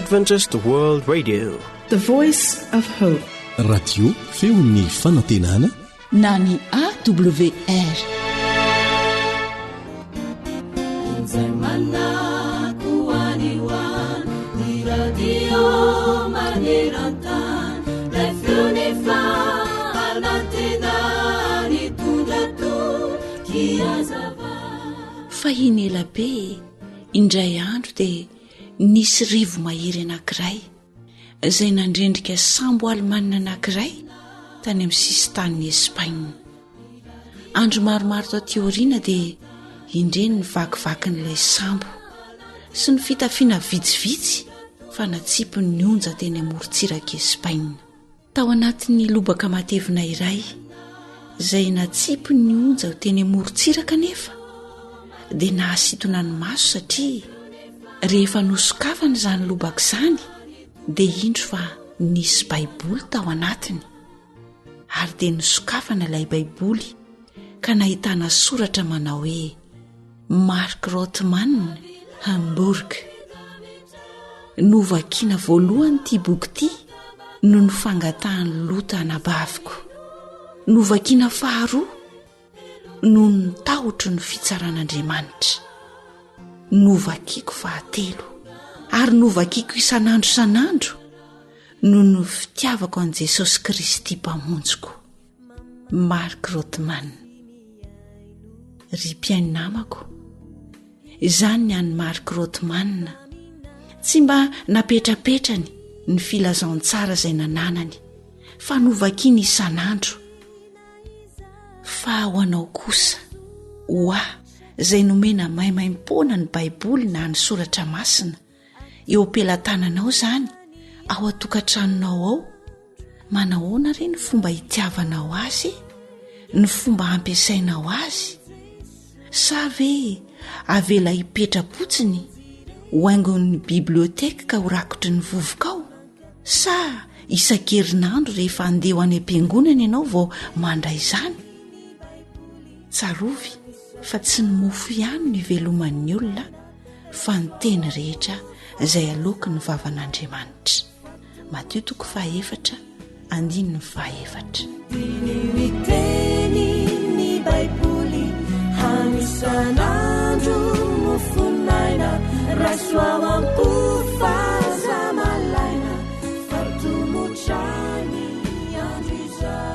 Adventist World Radio. The Voice of Hope. Radio feon'ny fanantenana na ny AWR. Izay manako any ho any, ny radio maneran-tany, ilay feon'ny fanantenana nitondra toky hazavana. Fahiny ela be, indray andro dia nisy rivo-mahery anankiray izay nandrendrika sambo alemanina anankiray tany amin'ny sisin-tanin'i Espaina. Andro maromaro taty aoriana dia indreny ny vakivakin'ilay sambo sy ny fitafiana vitsivitsy fa natsipin'ny onja teny amorontsirak'i Espaina. Tao anatin'ny lobaka matevina iray izay natsipin'ny onja ho teny amorontsiraka anefa dia nahasintona ny maso satria rehefa nosokafana izany lobaka izany dia indro fa nisy baiboly tao anatiny ary dia nosokafana ilay baiboly ka nahitana soratra manao hoe Mark Rothmann, Hamburg. Novakina voalohany ity boky ity noho ny fangatahan'i Lota anabaviko. Novakina faharoa noho ny tahotro ny fitsaran'Andriamanitra. Novakiko fahatelo ary novakiko isan'andro isan'andro noho ny fitiavako an'i Jesosy Kristy Mpamonjiko. Mark Rothman. Ry mpihaino namako, izany ny an'i Mark Rothman. Tsy mba napetrapetrany ny filazantsara izay nananany, fa novakiny isan'andro. Fa ho anao kosa, ho ahy izay nomena maimaimpoana ny Baiboly na ny Soratra Masina, eo am-pelatananao izany, ao an-tokantranonao ao, Manahoana re ny fomba itiavanao azy, ny fomba ampiasainao azy? Sa ve avela hipetra-potsiny ho haingon'ny bibliothèque ka ho rakotry ny vovoka ao? Sa isan-kerinandro rehefa handeha ho any am-piangonana ianao vao mandray izany? Tsarovy fa tsy ny mofo ihany no iveloman'ny olona fa ny teny rehetra izay aloaky ny vavan'Andriamanitra. Matio toko fahaefatra andininy fahaefatra. Diniho ny tenin'ny Baiboly hano isan'andro mofon'aina raiso ao am-po fa aza malaina fa tomotra ny andro izao.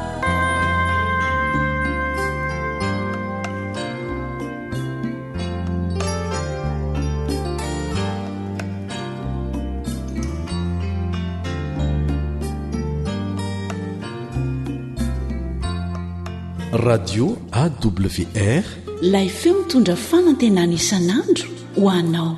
Radio AWR. Ilay feo mitondra fanantenana isan'andro ho anao.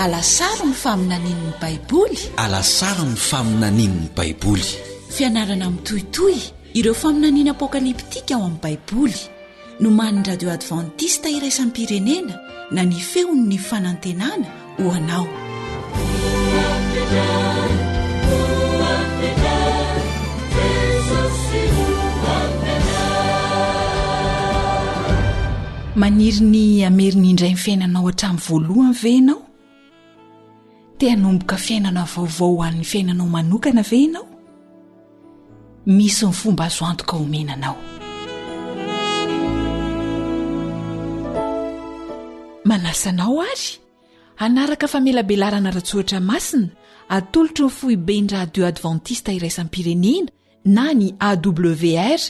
Alasaro ny faminanian'ny Baiboly. Alasaro ny faminanian'ny Baiboly. Fianarana mitohitohy ireo faminaniana apokalyptika ao amin'ny Baiboly. Nomanin'ny Radio Advantista Iraisam-pirenena na ny Feon'ny Fanantenana ho anao. Maniry ny hamerina indray ny fiainanao hatramin'ny voalohany ve ianao? Te hanomboka fiainana vaovao ho an'ny fiainanao manokana ve ianao? Misy ny fomba azo antoka omena anao. Manasa anao ary hanaraka famelabelarana ara-tsoratra masina atolotry ny foiben'ny Radio Adventista Iraisam-pirenena na ny AWR,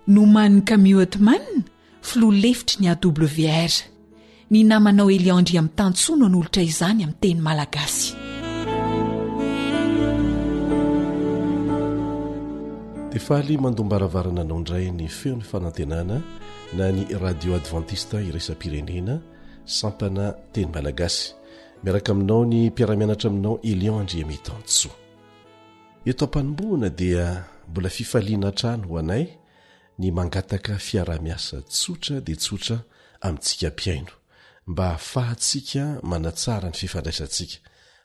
nomanin'i Camille Ottman, filoha lefitry ny AWR. Ny namanao Elion Andriamitansoa no hanolotra izany amin'ny teny malagasy. Dia faly mandom-baravarana anao indray ny feon'ny fanantenana na ny radio advantista iraisam-pirenena sampana teny malagasy. Miaraka aminao ny mpiara-mianatra aminao Elion Andriamitansoa. Eto am-panombohana dia mbola fifaliana hatrany ho anay ny mangataka fiaraha-miasa tsotra dia tsotra amintsika mpihaino mba hahafahantsika manatsara ny fifandraisantsika,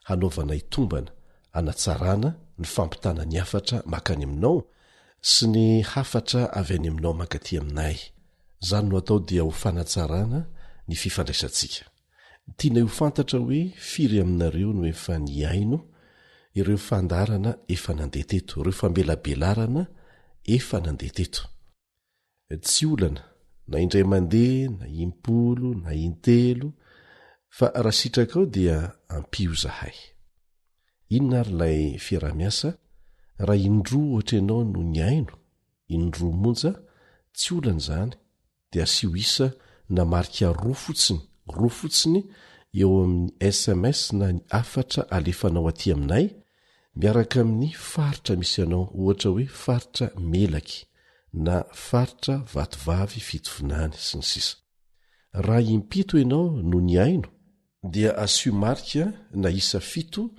hanaovanay tombana, hanatsarana ny fampitana ny hafatra makany aminao sy ny hafatra avy any aminao mankaty aminay. Izany no atao dia ho fanatsarana ny fifandraisantsika. Tianay ho fantatra hoe firy aminareo no efa nihaino ireo fandaharana efa nandeha teto, ireo famelabelarana efa nandeha teto. Tsy olana na indray mandeha na impolo na intelo fa raha sitrakao dia ampio izahay. Inona ary ilay fiaraha-miasa raha indroa ohatra ianao no nihaino, indroa monja, tsy olana izany dia asio isa na marika roa fotsiny, roa fotsiny eo amin'ny sms na ny hafatra alefanao aty aminay miaraka amin'ny faritra misy anao, ohatra hoe faritra Melaky na faritra Vatovavy Fitovinany sy ny sisa Raha impito ianao no nihaino dia asio marika na isa fito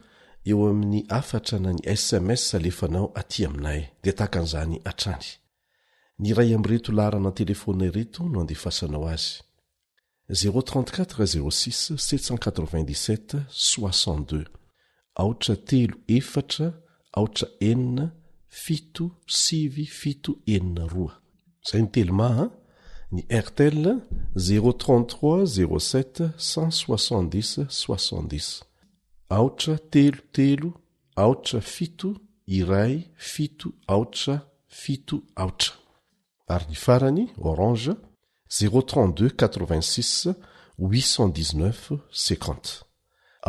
eo amin'ny hafatra na ny sms alefanao aty aminay, dia tahaka an'izany hatrany. Ny iray amin'ireto laharana an-telefaonina ireto no andefasanao azy, zéro 34 06 797 62, aotra telo efatra aotra enina fito sivy fito enina roa. Izay ny Telma an! Ny Airtel, zéro 33 07 170 70, aotra telo telo aotra fito iray fito aotra fito aotra ary ny farany orange zéro 32 86 819 50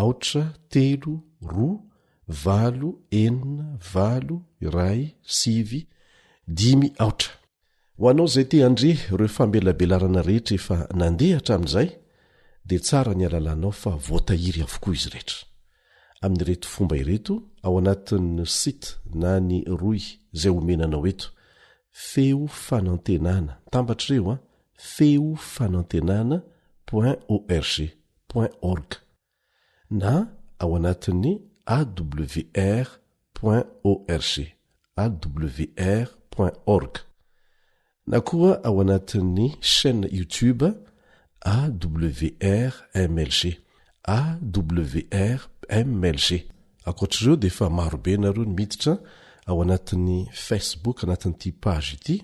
aotra telo roa valo enina valo iray sivy dimy aotra Ho anao izay te handre ireo famelabelarana rehetra efa nandeha hatramin'izay dia tsara ny halalanao fa voatahiry avokoa izy rehetra. Amin'ireto fomba ireto ao anatin'ny site na ny rohy izay omena anao eto, Feo Fanantenana, mitambatra ireo an, Feo Fanantenana point org, point org, na ao anatin'ny awr point org, awr point org, na koa ao anatin'ny chaîne YouTube AWR MLG, AWR MLG. Ankoatr'ireo dia efa marobe nareo ny miditra ao anatin'ny Facebook anatin'ity page ity,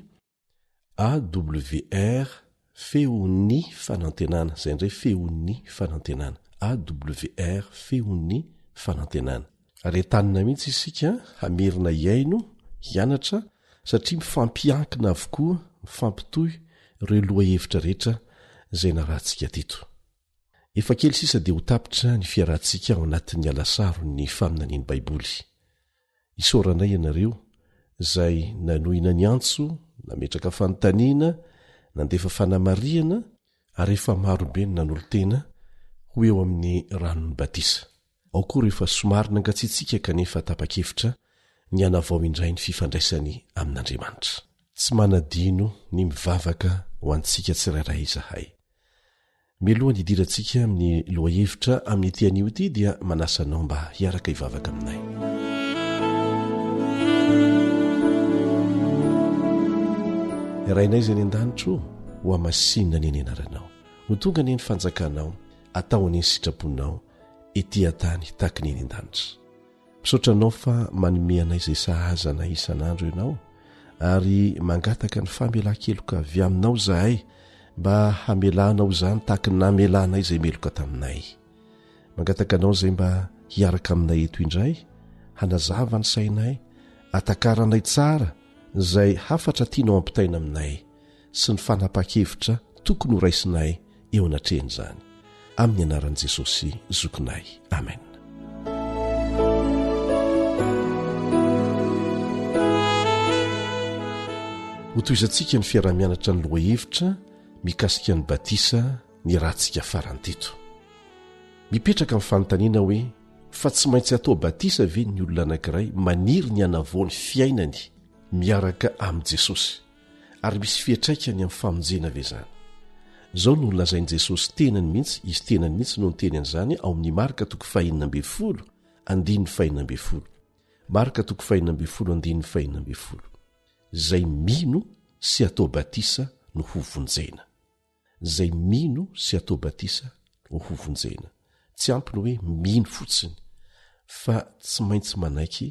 AWR Feon'ny Fanantenana, izay indray Feon'ny Fanantenana, AWR Feon'ny Fanantenana. Ary entanina mihitsy isika hamerina hihaino, hianatra, satria mifampiankina avokoa, mifampitohy ireo lohahevitra rehetra izay narahantsika teto. Efa kely sisa dia ho tapitra ny fiarahantsika ao anatin'ny alasaron'ny faminanian'ny Baiboly. Isaoranay ianareo izay nanohina ny antso, nametraka fanontaniana, nandefa fanamarihana ary efa marobe ny nanolo-tena ho eo amin'ny ranon'ny batisa. Ao koa ireo efa somary nangatsiatsiaka kanefa tapa-kevitra ny hanavao indray ny fifandraisany amin'Andriamanitra. Tsy manadino ny mivavaka ho antsika tsirairay izahay. Mialoha ny hidirantsika amin'ny lohahevitra amin'ity anio ity dia manasa anao mba hiaraka hivavaka aminay. Rainay izay any an-danitra o, ho hamasinina anie ny anaranao. Ho tonga anie ny fanjakanao, atao anie ny sitraponao, ety an-tany tahaka ny eny an-danitra. Misaotra anao fa manome anay izay sahaza anay isan'andro ianao ary mangataka ny famelan-keloka avy aminao izahay mba hamelanao izany tahaka ny namelanay izay meloka taminay. Mangataka anao izay mba hiaraka aminay eto indray, hanazava ny sainay, atakaranay tsara izay hafatra tianao ampitaina aminay sy ny fanapahan-kevitra tokony ho raisinay eo anatrehan'izany. Amin'ny anaran'i Jesosy zokinay. Amen. Hotohizantsika ny fiaraha-mianatra ny lohahevitra mikasika ny batisa. niarahantsika farany teto. Mipetraka ny fanontaniana hoe fa tsy maintsy atao batisa ve ny olona anankiray maniry ny hanavao ny fiainany miaraka amin'i Jesosy? Ary misy fiantraikany amin'ny famonjena ve izany? Izao no nolazain'i Jesosy tenany mihitsy, izy tenany mihitsy no niteny an'izany ao amin'ny Marka toko fahenina ambin'ny folo andininy fahenina ambin'ny folo. Marka toko fahenina ambin'ny folo andininy fahenina ambin'ny folo. Izay mino sy atao batisa no hovonjena. Izay mino sy atao batisa no hovonjena. Tsy ampy ny hoe mino fotsiny fa tsy maintsy manaiky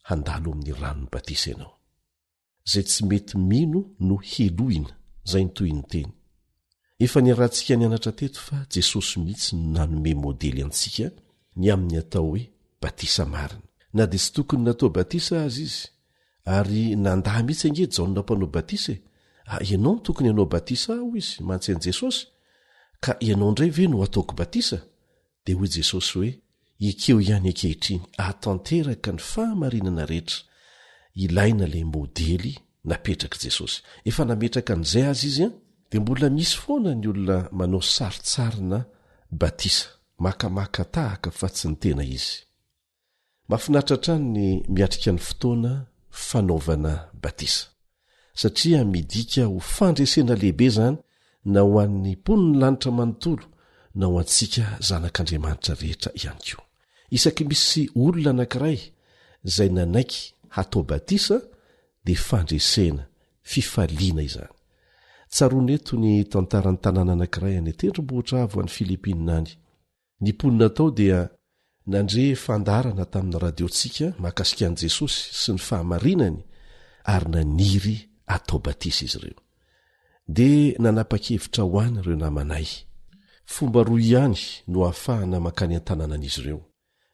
handalo amin'ny ranon'ny batisa ianao. Izay tsy mety mino no helohina, izay ny tohin'ny teny. Efa niarahantsika nianatra teto fa Jesosy mihitsy no nanome modely antsika ny amin'ny atao hoe batisa marina. Na dia tsy tokony natao batisa aza izy, ary nandà mihitsy ange Jaona mpanao batisa e! Ah, ianao no tokony hanao batisa ahy, hoy izy, mantsy an'i Jesosy, ka ianao indray ve no hataoko batisa? Dia hoy Jesosy hoe, Ekeo ihany ankehitriny, ahatanteraka ny fahamarinana rehetra. Ilaina ilay modely napetrak'i Jesosy. Efa nametraka an'izay aza izy an, dia mbola misy foana ny olona manao sarintsarina batisa, makamaka tahaka fa tsy ny tena izy. Mahafinaritra hatrany ny miatrika ny fotoana fanaovana batisa, satria midika ho fandresena lehibe izany na ho an'ny mponin'ny lanitra manontolo na ho antsika zanak'Andriamanitra rehetra ihany koa. Isaky misy olona anankiray izay nanaiky hatao batisa dia fandresena, fifaliana izany. Tsaroana eto ny tantaran'ny tanàna anankiray any an-tendrombohitra avo any Filipina any. Ny mponina tao dia nandre fandaharana tamin'ny radiontsika mahakasika an'i Jesosy sy ny fahamarinany ary naniry hatao batisa izy ireo. Dia nanapa-kevitra ho any ireo namanay. Fomba roa ihany no ahafahana mankany an-tanànan'izy ireo,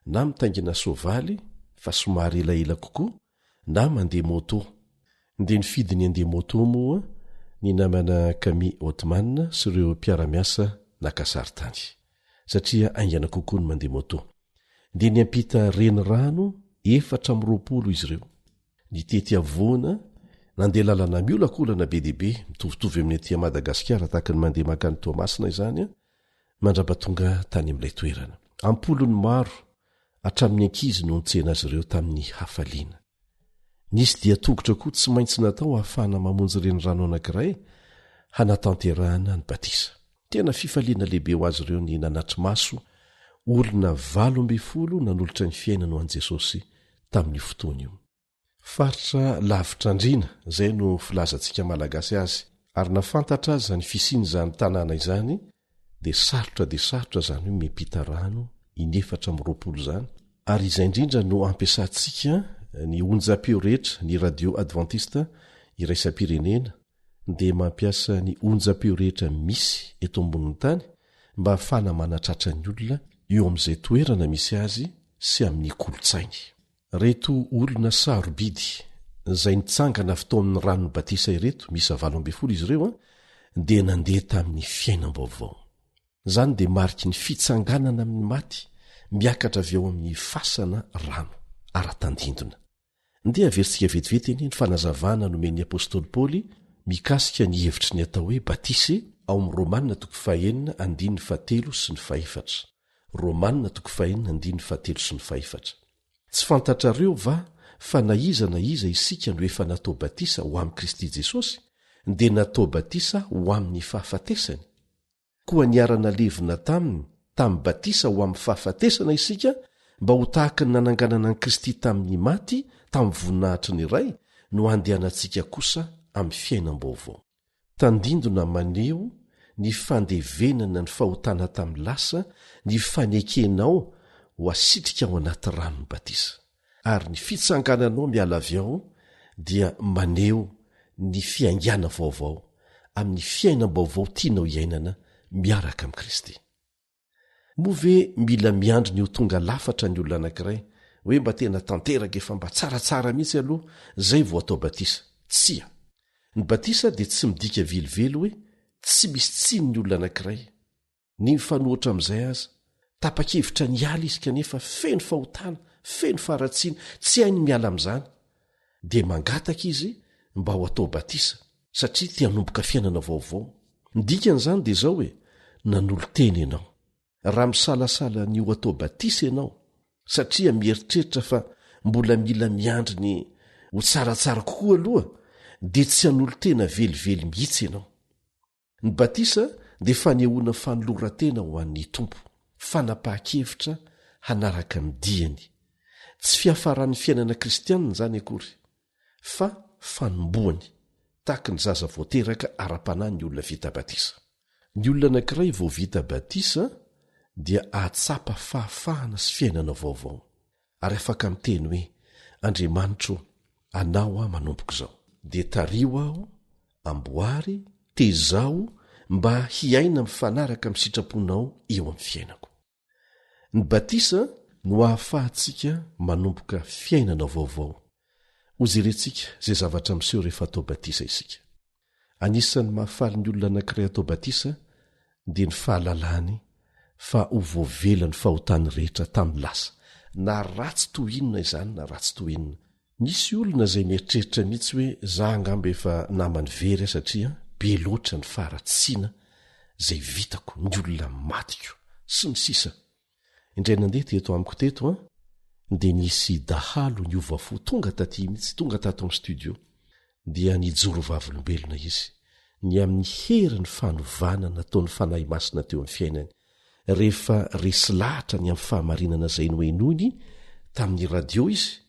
na mitaingina soavaly fa somary elaela kokoa, na mandeha moto. Dia nifidy ny handeha moto moa ny namana Camille Othman sy ireo mpiara-miasa naka sarintany, satria haingana kokoa ny mandeha moto. Dia niampita renirano 24 izy ireo, nitety havoana, nandeha lalana miolakolana be dia be, mitovitovy amin'ny aty Madagasikara tahaka ny mandeha mankany Toamasina izany, mandrapatonga tany amin'ilay toerana. Am-polony maro hatramin'ny ankizy no nitsena azy ireo tamin'ny hafaliana. Nisy dian-tongotra koa tsy maintsy natao hahafahana mamonjy renirano anankiray hanatanterahana ny batisa. Tena fifaliana lehibe ho azy ireo ny nanatri-maso olona 18 nanolotra ny fiainany ho an'i Jesosy tamin'io fotoana io. Faritra lavitra andriana, izay no filazantsika Malagasy azy, ary na fantatra aza ny fisian'izany tanàna izany dia sarotra dia sarotra izany hoe miampita rano in-24 izany, ary izay indrindra no ampiasantsika ny onjam-peo rehetra, ny radio adventiste iraisam-pirenena dia mampiasa ny onjam-peo rehetra misy eto ambonin'ny tany mba hahafahana manatratra ny olona eo amin'izay toerana misy azy sy amin'ny kolontsainy. Ireto olona sarobidy izay nitsangana avy tao amin'ny ranon'ny batisa ireto, miisa 18 izy ireo, dia nandeha tamin'ny fiainam-baovao. Izany dia mariky ny fitsanganana amin'ny maty miakatra avy ao amin'ny fasana rano, ara-tandindona. Ndeha haverintsika vetivety anie ny fanazavana nomen'ny apostoly Paoly mikasika ny hevitry ny atao hoe batisa ao amin'ny Romana toko fahenina andininy fahatelo sy ny fahefatra. Romana toko fahenina andininy fahatelo sy ny fahefatra. Tsy fantatrareo va fa na iza na iza isika no efa natao batisa ho amin'i Kristy Jesosy, dia natao batisa ho amin'ny fahafatesany? Koa niara-nalevina taminy tamin'ny batisa ho amin'ny fahafatesana isika mba ho tahaka ny nananganana an'i Kristy tamin'ny maty tamin'ny voninahitry ny Ray no handehanantsika kosa amin'ny fiainam-baovao. Tandindona maneho ny fandevenana ny fahotana tamin'ny lasa ny fanekenao ho asitrika ao anaty ranon'ny batisa, ary ny fitsangananao miala avy ao dia maneho ny fiaingàna vaovao amin'ny fiainam-baovao tianao hiainana miaraka amin'i Kristy. Moa ve mila miandry ny ho tonga lafatra ny olona anankiray, hoe mba tena tanteraka efa mba tsaratsara mihitsy aloha izay vao atao batisa? Tsia. Ny batisa dia tsy midika velively hoe tsy misy tsiny ny olona anankiray. Ny mifanohitra amin'izay aza, tapa-kevitra ny hiala izy kanefa feno fahotana, feno faharatsiana, tsy hainy ny miala amin'izany. Dia mangataka izy mba ho atao batisa. satria te hanomboka fiainana vaovao. Ny dikan'izany dia izao e, nanolo-tena ianao. Raha misalasala ny ho atao batisa ianao satria mieritreritra fa mbola mila miandry ny ho tsaratsara kokoa aloha dia tsy hanolo-tena velively mihitsy ianao. Ny batisa dia fanehoana fanoloran-tena ho an'ny Tompo, fanapahan-kevitra hanaraka ny diany. Tsy fiafaran'ny fiainana kristianina izany akory, fa fanombohany, tahaka ny zaza vao teraka ara-panahy ny olona vita batisa. Ny olona anankiray vao vita batisa dia hahatsapa fahafahana sy fiainana vaovao, ary afaka miteny hoe, Andriamanitro ô, Anao aho manomboka izao. Dia tariho aho, amboary, tezao mba hiaina mifanaraka amin'ny sitraponao eo amin'ny fiainako. Ny batisa no ahafahantsika manomboka fiainana vaovao. Hojerentsika izay zavatra miseho rehefa atao batisa isika. Anisan'ny mahafaly ny olona anankiray atao batisa dia ny fahalalany fa ho voavela ny fahotany rehetra tamin'ny lasa, na ratsy toy inona izany na ratsy toy inona. Misy olona izay mieritreritra mihitsy hoe za angamba efa naman'ny very aho satria be loatra ny faharatsiana izay vitako, ny olona matiko, sy ny sisa Indray nandeha teto amiko teto an, dia nisy dahalo niova fo tonga taty mihitsy, tonga tato amin'ny studio, dia nijoro vavolombelona izy ny amin'ny herin'ny fanovana nataon'ny Fanahy Masina teo amin'ny fiainany, rehefa resy lahatra ny amin'ny fahamarinana izay nohenoiny tamin'ny radio izy,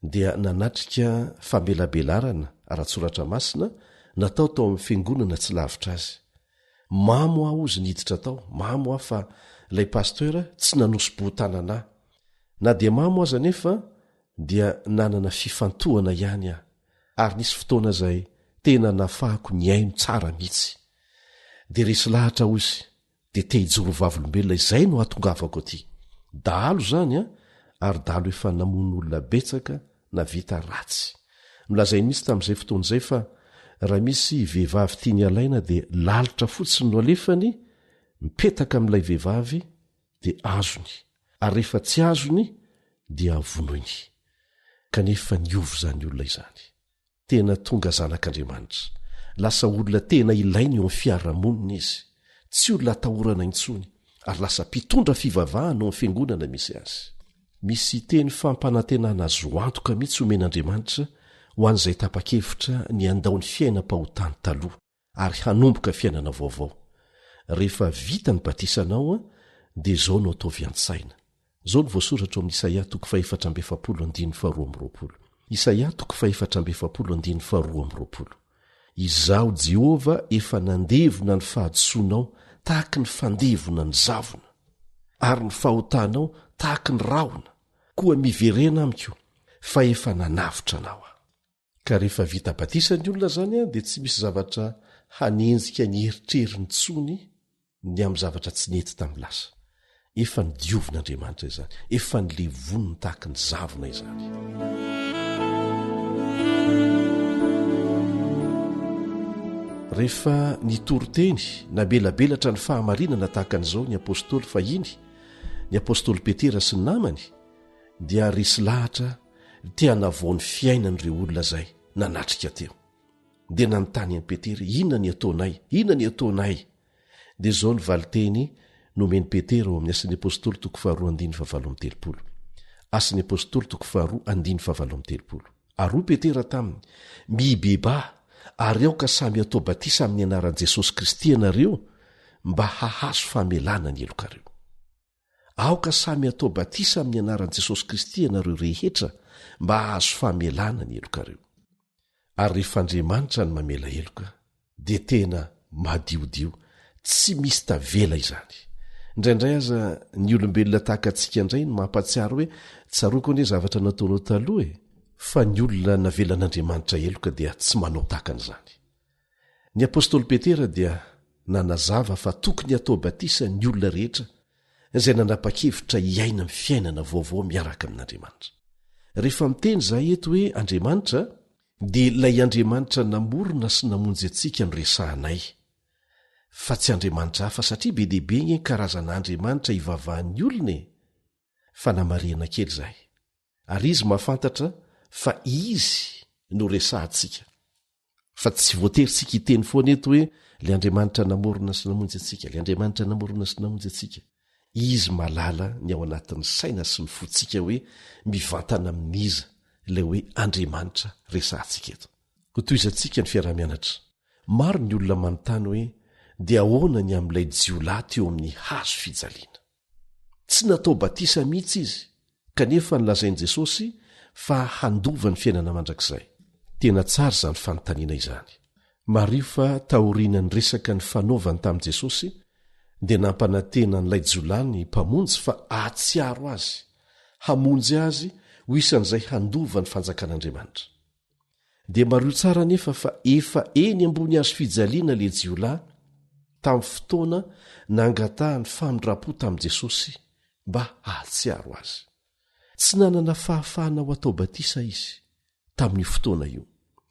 dia nanatrika famelabelarana ara-tsoratra masina natao tao amin'ny fiangonana tsy lavitra azy. Mamo aho hozy niditra tao, mamo aho fa ilay pasteur tsy nanosi-boho-tanana ahy. Na dia mamo aza anefa dia nanana fifantohana ihany aho, ary nisy fotoana izay tena nafahako nihaino tsara mihitsy. Dia resy lahatra hozy dia te hijoro vavolombelona izay no hahatongavako aty. Dahalo izany an, ary dahalo efa namono olona betsaka navita ratsy. Nolazainy mihitsy tamin'izay fotoana izay fa raha misy vehivavy tiany halaina dia lalitra fotsiny no alefany, mipetaka amin'ilay vehivavy dia azony, ary rehefa tsy azony dia vonoiny. Kanefa niova izany olona izany. Tena tonga zanak'Andriamanitra. Lasa olona tena ilaina eo amin'ny fiarahamonina izy. Tsy olona atahorana intsony, ary lasa mpitondra fivavahana ao amin'ny fiangonana misy azy. Misy teny fampanantenana azo antoka mihitsy omen'Andriamanitra ho an'izay tapa-kevitra ny handao ny fiainam-pahotany taloha. ary hanomboka fiainana vaovao. Rehefa vita ny batisanao dia izao no ataovy an-tsaina. Izao no voasoratra ao amin'ny Isaia toko faha-44 andininy faha-22. Isaia toko faha-44 andininy faha-22. Izaho Jehovah efa nandevona ny fahadisoanao tahaky ny fandevona ny zavona, ary ny fahotanao tahaky ny rahona, koa miverena amiko, fa efa nanavotra anao aho. Ka rehefa vita batisa ny olona izany dia tsy misy zavatra hanenjika ny eritreriny intsony ny amin'ny zavatra tsy nety tamin'ny lasa. Efa nodiovin'Andriamanitra izany, efa nilevoniny tahaky ny zavona izany. Rehefa nitory teny namelabelatra ny fahamarinana tahaka an'izao ny apostoly fahiny, ny apostoly Petera sy ny namany, dia resy lahatra te hanavao ny fiainany ireo olona izay nanatrika teo. Dia nanontany an'i Petera, Inona ny ataonay? Inona ny ataonay? Dia izao ny valinteny nomen'i Petera ao amin'ny Asan'ny Apostoly toko faharoa andininy fahavalo amby telopolo. Asan'ny Apostoly toko faharoa andininy fahavalo amby telopolo. Ary hoy Petera taminy, Mibebaha, ary aoka samy hatao batisa amin'ny anaran'i Jesosy Kristy ianareo, mba hahazo famelana ny helokareo. Aoka samy hatao batisa amin'ny anaran'i Jesosy Kristy ianareo rehetra mba hahazo famelana ny helokareo. Ary rehefa Andriamanitra no mamela heloka dia tena madiodio, tsy misy tavela izany. Indraindray aza ny olombelona tahaka antsika indray no mampahatsiaro hoe tsaroako anie zavatra nataonao taloha e! Fa ny olona navelan'Andriamanitra heloka dia tsy manao tahaka an'izany. Ny apostoly Petera dia nanazava fa tokony hatao batisa ny olona rehetra izay nanapa-kevitra hiaina amin'ny fiainana vaovao miaraka amin'Andriamanitra. Rehefa miteny izahay eto hoe Andriamanitra, dia ilay Andriamanitra namorona sy namonjy antsika no resahanay, fa tsy andriamanitra hafa satria be dia be nge ny karazana andriamanitra ivavahan'ny olona e! Fanamarihana kely izay. Ary izy mahafantatra fa izy no resahantsika. Fa tsy voatery tsika hiteny foana eto hoe le Andriamanitra namorona sy namonjy antsika, le Andriamanitra namorona sy namonjy antsika. Izy mahalala ny ao anatin'ny saina sy ny fontsika hoe mivantana amin'iza ilay hoe Andriamanitra resahantsika eto. Hotohizantsika ny fiaraha-mianatra. Maro ny olona manontany hoe dia ahoana ny amin'ilay jiolahy teo amin'ny hazo fijaliana? Tsy natao batisa mihitsy izy, kanefa nolazain'i Jesosy fa handova ny fiainana mandrakizay. Tena tsara izany fanontaniana izany. Mariho fa taorian'ny resaka nifanaovany tamin'i Jesosy, dia nampanantena an'ilay jiolahy ny Mpamonjy fa hahatsiaro azy, hamonjy azy ho isan'izay handova ny Fanjakan'Andriamanitra. Dia mariho tsara anefa fa efa eny ambony hazo fijaliana ilay jiolahy tamin'ny fotoana nangatahany famindram-po tamin'i Jesosy mba hahatsiaro azy. Tsy nanana fahafahana ho atao batisa izy tamin'io fotoana io,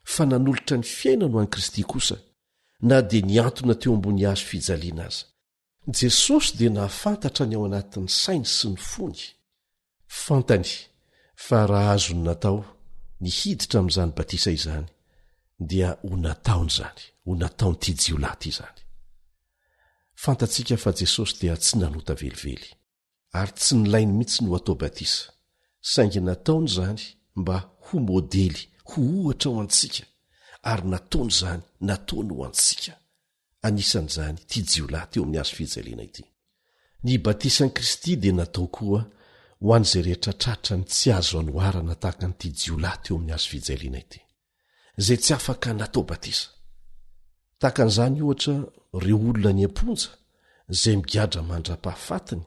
fa nanolotra ny fiainany ho an'i Kristy kosa, na dia nihantona teo ambony hazo fijaliana aza. Jesosy dia nahafantatra ny ao anatin'ny sainy sy ny fony. Fantany fa raha azony natao ny hiditra amin'izany batisa izany, dia ho nataony izany, ho nataon'ity jiolahy ity izany. Fantatsika fa Jesosy dia tsy nanota velively, ary tsy nilainy mihitsy ny ho atao batisa, saingy nataony izany mba ho modely, ho ohatra ho antsika, ary nataony izany, nataony ho antsika. Anisan'izany ity jiolahy teo amin'ny hazo fijaliana ity. Ny batisan'i Kristy dia natao koa ho an'izay rehetra tratra ny tsy azo anoharana tahaka an'ity jiolahy teo amin'ny hazo fijaliana ity, izay tsy afaka natao batisa. Tahaka an'izany, ohatra, ireo olona any am-ponja izay migadra mandra-pahafatiny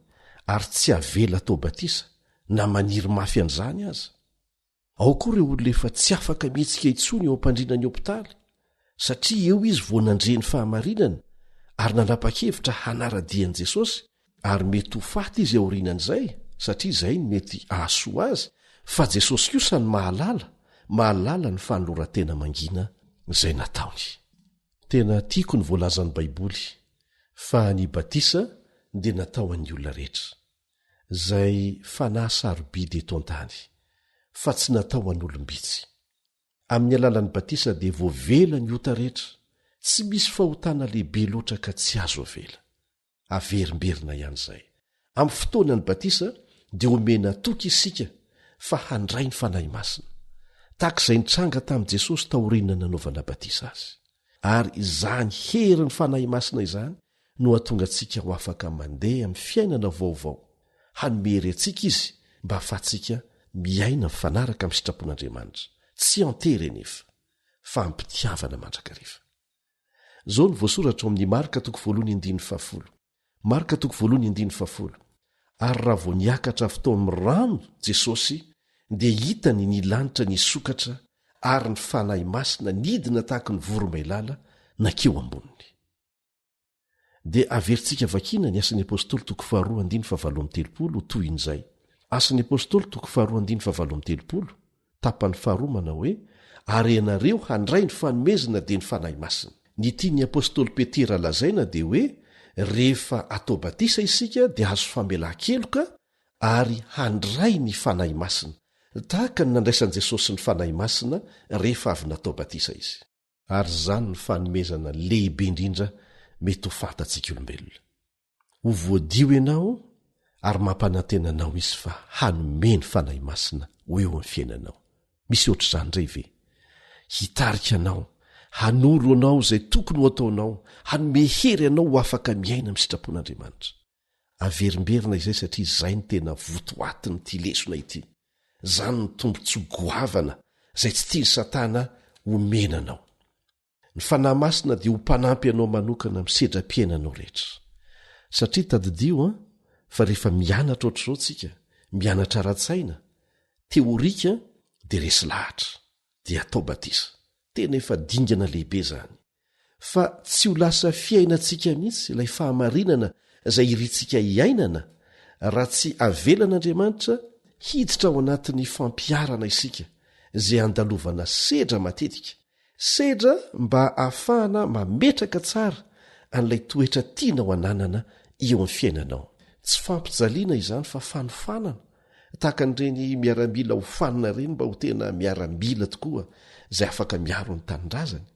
ary tsy avela atao batisa na maniry mafy an'izany aza. Ao koa ireo olona efa tsy afaka mihetsika intsony eo am-pandriana ny hopitaly, satria eo izy vao nandre ny fahamarinana ary nanapa-kevitra hanara-dia an'i Jesosy, ary mety ho faty izy aorianan'izay, satria izay no mety hahasoa azy, fa Jesosy kosa no mahalala, mahalala ny fanoloran-tena mangina izay nataony. Tena tiako ny voalazan'ny Baiboly fa ny batisa dia natao an'ny olona rehetra. izay fanahy sarobidy eto an-tany, fa tsy natao ho an'olom-bitsy. Amin'ny alalan'ny batisa dia voavela ny ota rehetra, tsy misy fahotana lehibe loatra ka tsy azo avela. Averimberina ihany izay. Amin'ny fotoanan'ny batisa dia omena toky isika fa handray ny Fanahy Masina, tahaka izay nitranga tamin'i Jesosy taorian'ny nanaovana batisa azy. Ary izany herin'ny Fanahy Masina izany no hahatonga antsika ho afaka mandeha amin'ny fiainana vaovao. Hanome hery antsika izy mba hahafahantsika miaina mifanaraka amin'ny sitrapon'Andriamanitra, tsy an-tery anefa, fa amim-pitiavana mandrakariva. Izao no voasoratra ao amin'ny Marka toko voalohany andininy fahafolo. Marka toko voalohany andininy fahafolo. Ary raha vao niakatra avy tao amin'ny rano Jesosy, dia hitany ny lanitra nisokatra ary ny Fanahy Masina nidina tahaky ny voromailala nankeo amboniny. Dia averintsika vakiana ny Asan'ny Apostoly toko faharoa andininy fahavalo amby 30 ho tohin'izay. Asan'ny Apostoly toko faharoa andininy fahavalo amby 30, tapany faharoa manao hoe, Ary ianareo handray ny fanomezana dia ny Fanahy Masina. Ny tian'ny apostoly Petera lazaina dia hoe rehefa atao batisa isika dia azo famelan-keloka ary handray ny Fanahy Masina, tahaka ny nandraisan'i Jesosy ny Fanahy Masina rehefa avy natao batisa izy. Ary izany no fanomezana lehibe indrindra mety ho fantatsika olombelona. Ho voadio ianao ary mampanantena anao Izy fa hanome ny Fanahy Masina ho eo amin'ny fiainanao. Misy ohatr'izany indray ve? Hitarika anao, hanoro anao izay tokony ho ataonao, hanome hery anao ho afaka miaina amin'ny sitrapon'Andriamanitra. Averimberina izay satria izay no tena votoatin'ity lesona ity. Izany no tombontsoa goavana izay tsy tian'i Satana omena anao. Ny Fanahy Masina dia ho mpanampy anao manokana amin'ny sedram-piainanao rehetra. Satria tadidio an, fa rehefa mianatra ohatr'izao tsika, mianatra ara-tsaina, teorika, dia resy lahatra, dia atao batisa. Tena efa dingana lehibe izany. Fa tsy ho lasa fiainantsika mihitsy ilay fahamarinana izay irintsika hiainana raha tsy avelan'Andriamanitra hiditra ao anatin'ny fampiharana isika izay andalovana sedra matetika, sedra mba ahafahana mametraka tsara an'ilay toetra tianao ananana eo amin'ny fiainanao. Tsy fampijaliana izany fa fanofanana, tahaka an'ireny miaramila hofanina ireny mba ho tena miaramila tokoa izay afaka miaro ny tanindrazany.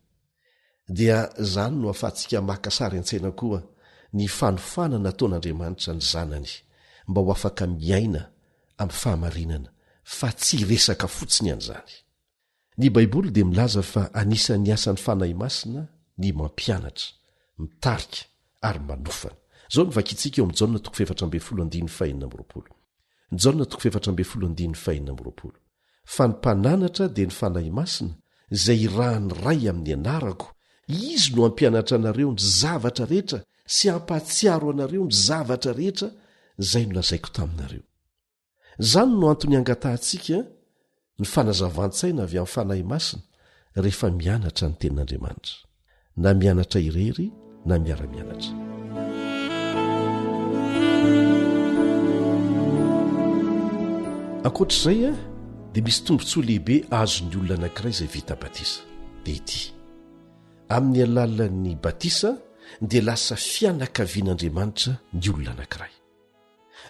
Dia izany no ahafahantsika maka sary an-tsaina koa ny fanofanana nataon'Andriamanitra ny Zanany mba ho afaka miaina amin'ny fahamarinana fa tsy hiresaka fotsiny an'izany. Ny Baiboly dia milaza fa anisan'ny asan'ny Fanahy Masina ny mampianatra, mitarika ary manofana. Izao no vakintsika eo amin'ny Jaona toko faha-14 andininy faha-26. Jaona toko faha-14 andininy faha-26. Fa ny Mpananatra dia ny Fanahy Masina, izay irahan'ny Ray amin'ny anarako, Izy no hampianatra anareo ny zavatra rehetra sy hampahatsiaro anareo ny zavatra rehetra izay nolazaiko taminareo. Izany no antony angatahantsika ny fanazavan-tsaina avy amin'ny Fanahy Masina rehefa mianatra ny Tenin'Andriamanitra, na mianatra irery na miara-mianatra. Ankoatra izay dia misy tombontsoa lehibe azon'ny olona anankiray izay vita batisa, dia ity, amin'ny alalan'ny batisa dia lasa fianakavian'Andriamanitra ny olona anankiray.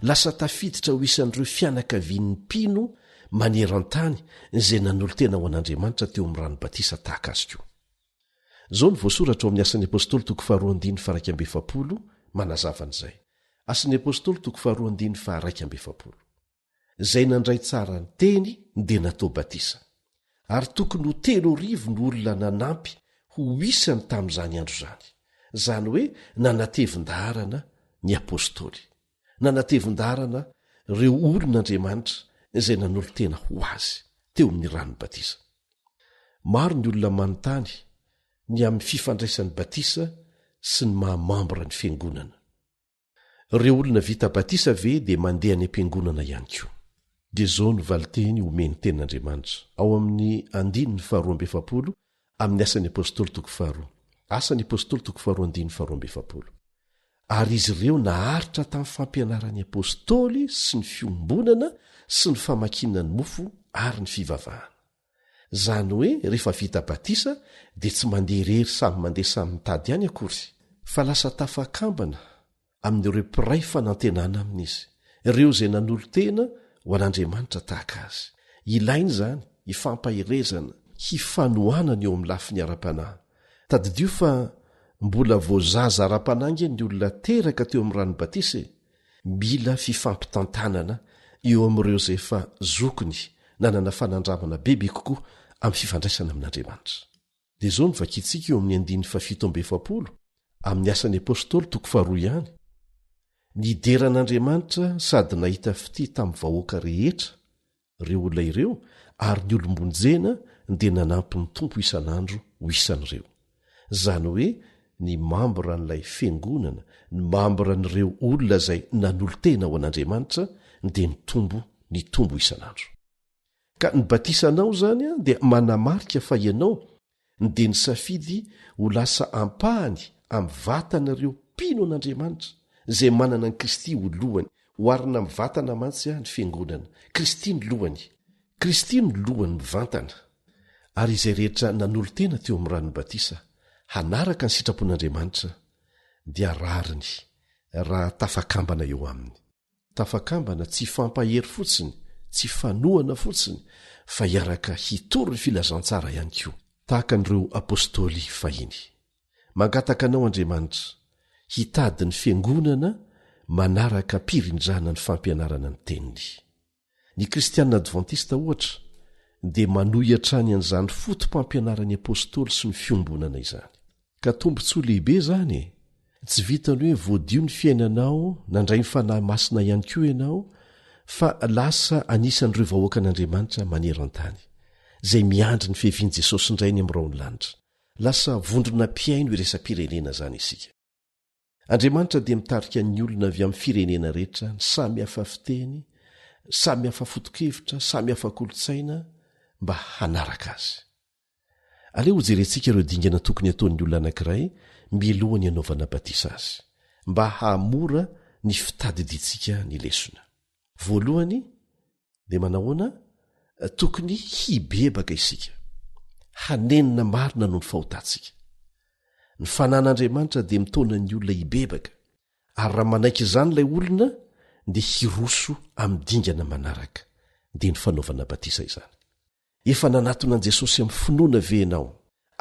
Lasa tafiditra ho isan'ireo fianakavian'ny mpino maneran-tany izay nanolo-tena ho an'Andriamanitra teo amin'ny rano batisa tahaka azy koa. Izao no voasoratra ao amin'ny Asan'ny Apostoly toko faharoa andininy faha-41 manazava an'izay. Asan'ny Apostoly toko faharoa andininy faha-41. Izay nandray tsara ny teny dia natao batisa. Ary tokony ho 3000 no olona nanampy ho isany tamin'izany andro izany. Izany hoe nanatevin-daharana ny apostoly. Nanatevin-daharana ireo olon'Andriamanitra izay nanolo-tena ho azy teo amin'ny ran'ny batisa. Maro ny olona manontany ny amin'ny fifandraisan'ny batisa sy ny maha mambra ny fiangonana. Ireo olona vita batisa ve dia mandeha any am-piangonana ihany koa? Dia izao no valinteny omen'ny Tenin'Andriamanitra, ao amin'ny andininy faharoa amby 40 amin'ny Asan'ny Apostoly toko faharoa. Asan'ny Apostoly toko faharoa andininy faharoa amby 40. Ary izy ireo naharitra tamin'ny fampianaran'ny apostoly sy ny fiombonana sy ny famakiana ny mofo ary ny fivavahana. Izany hoe rehefa vita batisa dia tsy mandeha irery samy mandeha samy mitady ihany akory, fa lasa tafakambana amin'ireo mpiray fanantenana aminy izy, ireo izay nanolo-tena ho an'Andriamanitra tahaka azy. Ilaina izany hifampaherezana, hifanohanana eo amin'ny lafiny ara-panahy. Tadidio fa mbola vao zaza ara-panahy ange ny olona teraka teo amin'ny ran'ny batisa e! Mila fifampitantanana eo amin'ireo izay efa zokiny nanana fanandramana bebe kokoa amin'ny fifandraisana amin'Andriamanitra. Dia izao no vakintsika eo amin'ny andininy fahafito amby 40 amin'ny Asan'ny Apostoly toko faharoa ihany, Nidera an'Andriamanitra sady nahita fitia tamin'ny vahoaka rehetra ireo olona ireo ary ny olom-bonjena dia nanampy ny Tompo isan'andro ho isan'ireo. Izany hoe ny mambran'ilay fiangonana, ny mambran'ireo olona izay nanolo-tena ho an'Andriamanitra dia nitombo nitombo isan'andro. Ka ny batisanao izany dia manamarika fa ianao dia nisafidy ho lasa ampahany amin'ny vatan'ireo mpino an'Andriamanitra, izay manana an'i Kristy ho lohany. Oharina amin'ny vatana mantsy ny fiangonana. Kristy no lohany. Kristy no lohany mivantana. Ary izay rehetra nanolo-tena teo amin'ny ranon'ny batisa hanaraka ny sitrapon'Andriamanitra dia rariny raha tafakambana eo aminy. Tafakambana tsy hifampahery fotsiny, tsy hifanohana fotsiny, fa hiaraka hitory ny filazantsara ihany koa, tahaka an'ireo apostoly fahiny. Mangataka anao Andriamanitra hitady ny fiangonana manaraka am-pirindrana ny fampianarana ny Teniny. Ny Kristianina Advantista, ohatra, dia manohy hatrany an'izany foto-pampianaran'ny apostoly sy ny fiombonana izany. Ka tombontsoa lehibe izany e! Tsy vitan'ny hoe voadio ny fiainanao, nandray ny Fanahy Masina ihany koa ianao, fa lasa anisan'ireo vahoakan'Andriamanitra maneran-tany, izay miandry ny fiavian'i Jesosy indray any amin'ny rahon'ny lanitra. Lasa vondrona mpihaino iraisam-pirenena izany isika. Andriamanitra dia mitarika ny olona avy amin'ny firenena rehetra, ny samy hafa fiteny, samy hafa foto-kevitra, samy hafa kolontsaina, mba hanaraka azy. Aleo hojerentsika ireo dingana tokony hataon'ny olona anankiray mialohan'ny hanaovana batisa azy, mba hahamora ny fitadidiantsika ny lesona. Voalohany, dia manahoana? Tokony hibebaka isika, hanenina marina noho ny fahotantsika. Ny fanan'Andriamanitra dia mitaona ny olona hibebaka, ary raha manaiky izany ilay olona dia hiroso amin'ny dingana manaraka, dia ny fanaovana batisa izany. Efa nanatona an'i Jesosy amin'ny finoana ve ianao?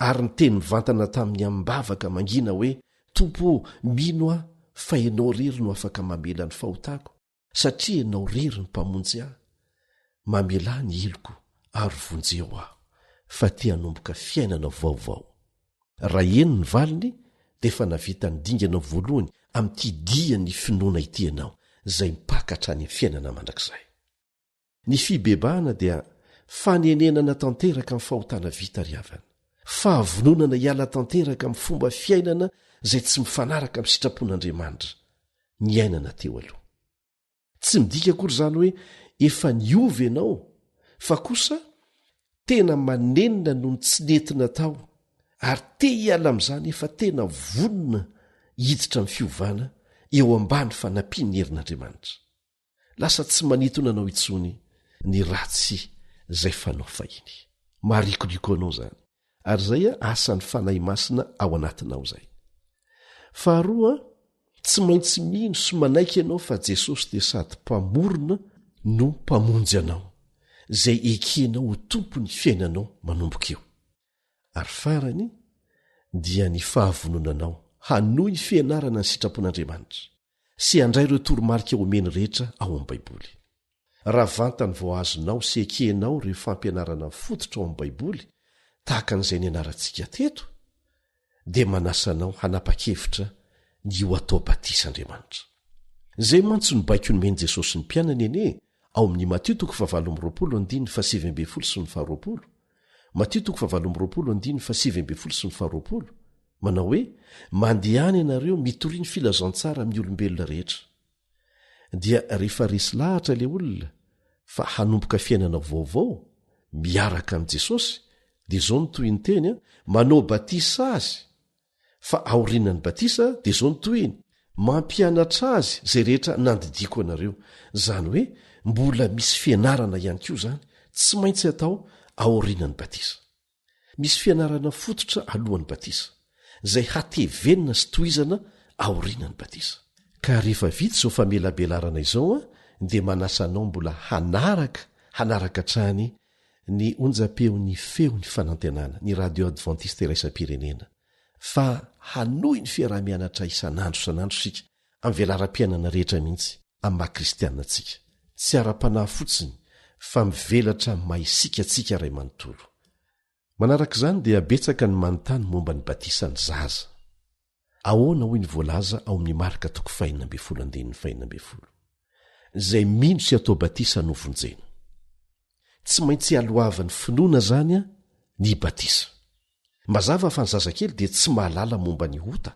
ary niteny mivantana taminy amim-bavaka mangina hoe, Tompo ô, mino aho fa Ianao irery no afaka mamela ny fahotako, satria Ianao irery no Mpamonjy ahy. Mamelà ny heloko ary vonjeo aho, fa te hanomboka fiainana vaovao. Raha eny ny valiny, dia efa nahavita ny dingana voalohany amin'ity dian'ny finoana ity ianao, izay mipaka hatrany amin'ny fiainana mandrakizay. Ny fibebahana dia fanenenana tanteraka amin'ny fahotana vita ry havana. Fahavononana hiala tanteraka amin'ny fomba fiainana izay tsy mifanaraka amin'ny sitrapon'Andriamanitra niainana teo aloha. Tsy midika akory izany hoe efa niova ianao fa kosa tena manenina noho ny tsy nety natao ary te hiala amin'izany efa tena vonona hiditra amin'ny fiovana eo ambany fanampian'ny herin'Andriamanitra. Lasa tsy manintona anao intsony ny ratsy izay fanao fahiny. Maharikoriko anao izany. Ary izay asan'ny Fanahy Masina ao anatinao izay. Faharoa, tsy maintsy mino sy manaiky ianao fa Jesosy dia sady Mpamorona no Mpamonjy anao, izay ekenao ho Tompon'ny fiainanao manomboka eo. Ary farany, dia ny fahavononanao hanohy ny fianarana ny sitrapon'Andriamanitra. sy handray ireo toromarika omeny rehetra ao amin'ny Baiboly. Raha vantany vao azonao sy ekenao ireo fampianarana fototra ao amin'ny Baiboly, tahaka an'izay nianarantsika teto, dia manasa anao hanapa-kevitra ny ho atao batisa Andriamanitra. Izay mantsy no baiko nomen'i Jesosy ny mpianany anie, ao amin'ny Matio toko fahavalo amby 20 andininy fahasivy ambin'ny folo sy ny faharoapolo, Matio toko fahavalo amby 20 andininy fahasivy ambin'ny folo sy ny faharoapolo, manao hoe, Mandehana ianareo mitoria ny filazantsara amin'ny olombelona rehetra. Dia rehefa resy lahatra ilay olona fa hanomboka fiainana vaovao miaraka amin'i Jesosy, dia izao no tohin'ny teny, manao batisa azy, fa aorianan'ny batisa dia izao no tohiny, mampianatra azy izay rehetra nandidiako anareo. Izany hoe mbola misy fianarana ihany koa izany tsy maintsy atao aorianan'ny batisa. Misy fianarana fototra alohan'ny batisa, izay hatevenina sy tohizana aorianan'ny batisa. Ka rehefa vita izao famelabelarana izao dia manasa anao mbola hanaraka hanaraka hatrany ny onjam-peon'ny Feon'ny Fanantenana, ny Radio Adventiste Iraisam-pirenena, fa hanohy ny fiaraha-mianatra isan'andro isan'andro isika amin'ny velaram-piainana rehetra mihitsy amin'ny maha kristianina antsika. Tsy ara-panahy fotsiny fa mivelatra amin'ny maha isika antsika iray manontolo. Manaraka izany dia betsaka ny manontany momba ny batisan'ny zaza. Ahoana hoy ny voalaza ao amin'ny Marka toko fahenina ambin'ny folo andininy fahenina ambin'ny folo? Izay mino sy atao batisa no vonjena. Tsy maintsy aloavan'ny finoana izany ny batisa. Mazava fa ny zazakely dia tsy mahalala momba ny ota.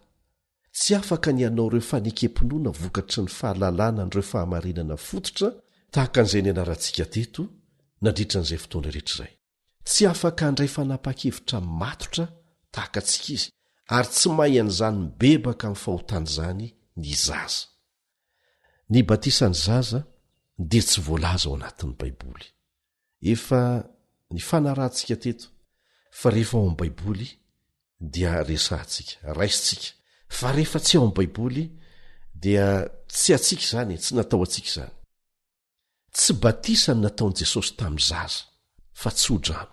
Tsy afaka ny hanao ireo fanekem-pinoana vokatry ny fahalalana an'ireo fahamarinana fototra tahaka an'izay nianarantsika teto nandritra an'izay fotoana rehetra izay. Tsy afaka handray fanapahan-kevitra matotra tahaka antsika izy, ary tsy mahay an'izany mibebaka amin'ny fahotana izany ny zaza. Ny batisan'ny zaza dia tsy voalaza ao anatin'ny Baiboly. Efa nifanarahantsika teto fa rehefa ao amin'ny Baiboly dia resahantsika, raisintsika, fa rehefa tsy ao amin'ny Baiboly dia tsy antsika izany e, tsy natao antsika izany. Tsy batisa no nataon'i Jesosy tamin'ny zaza, fa tso-drano.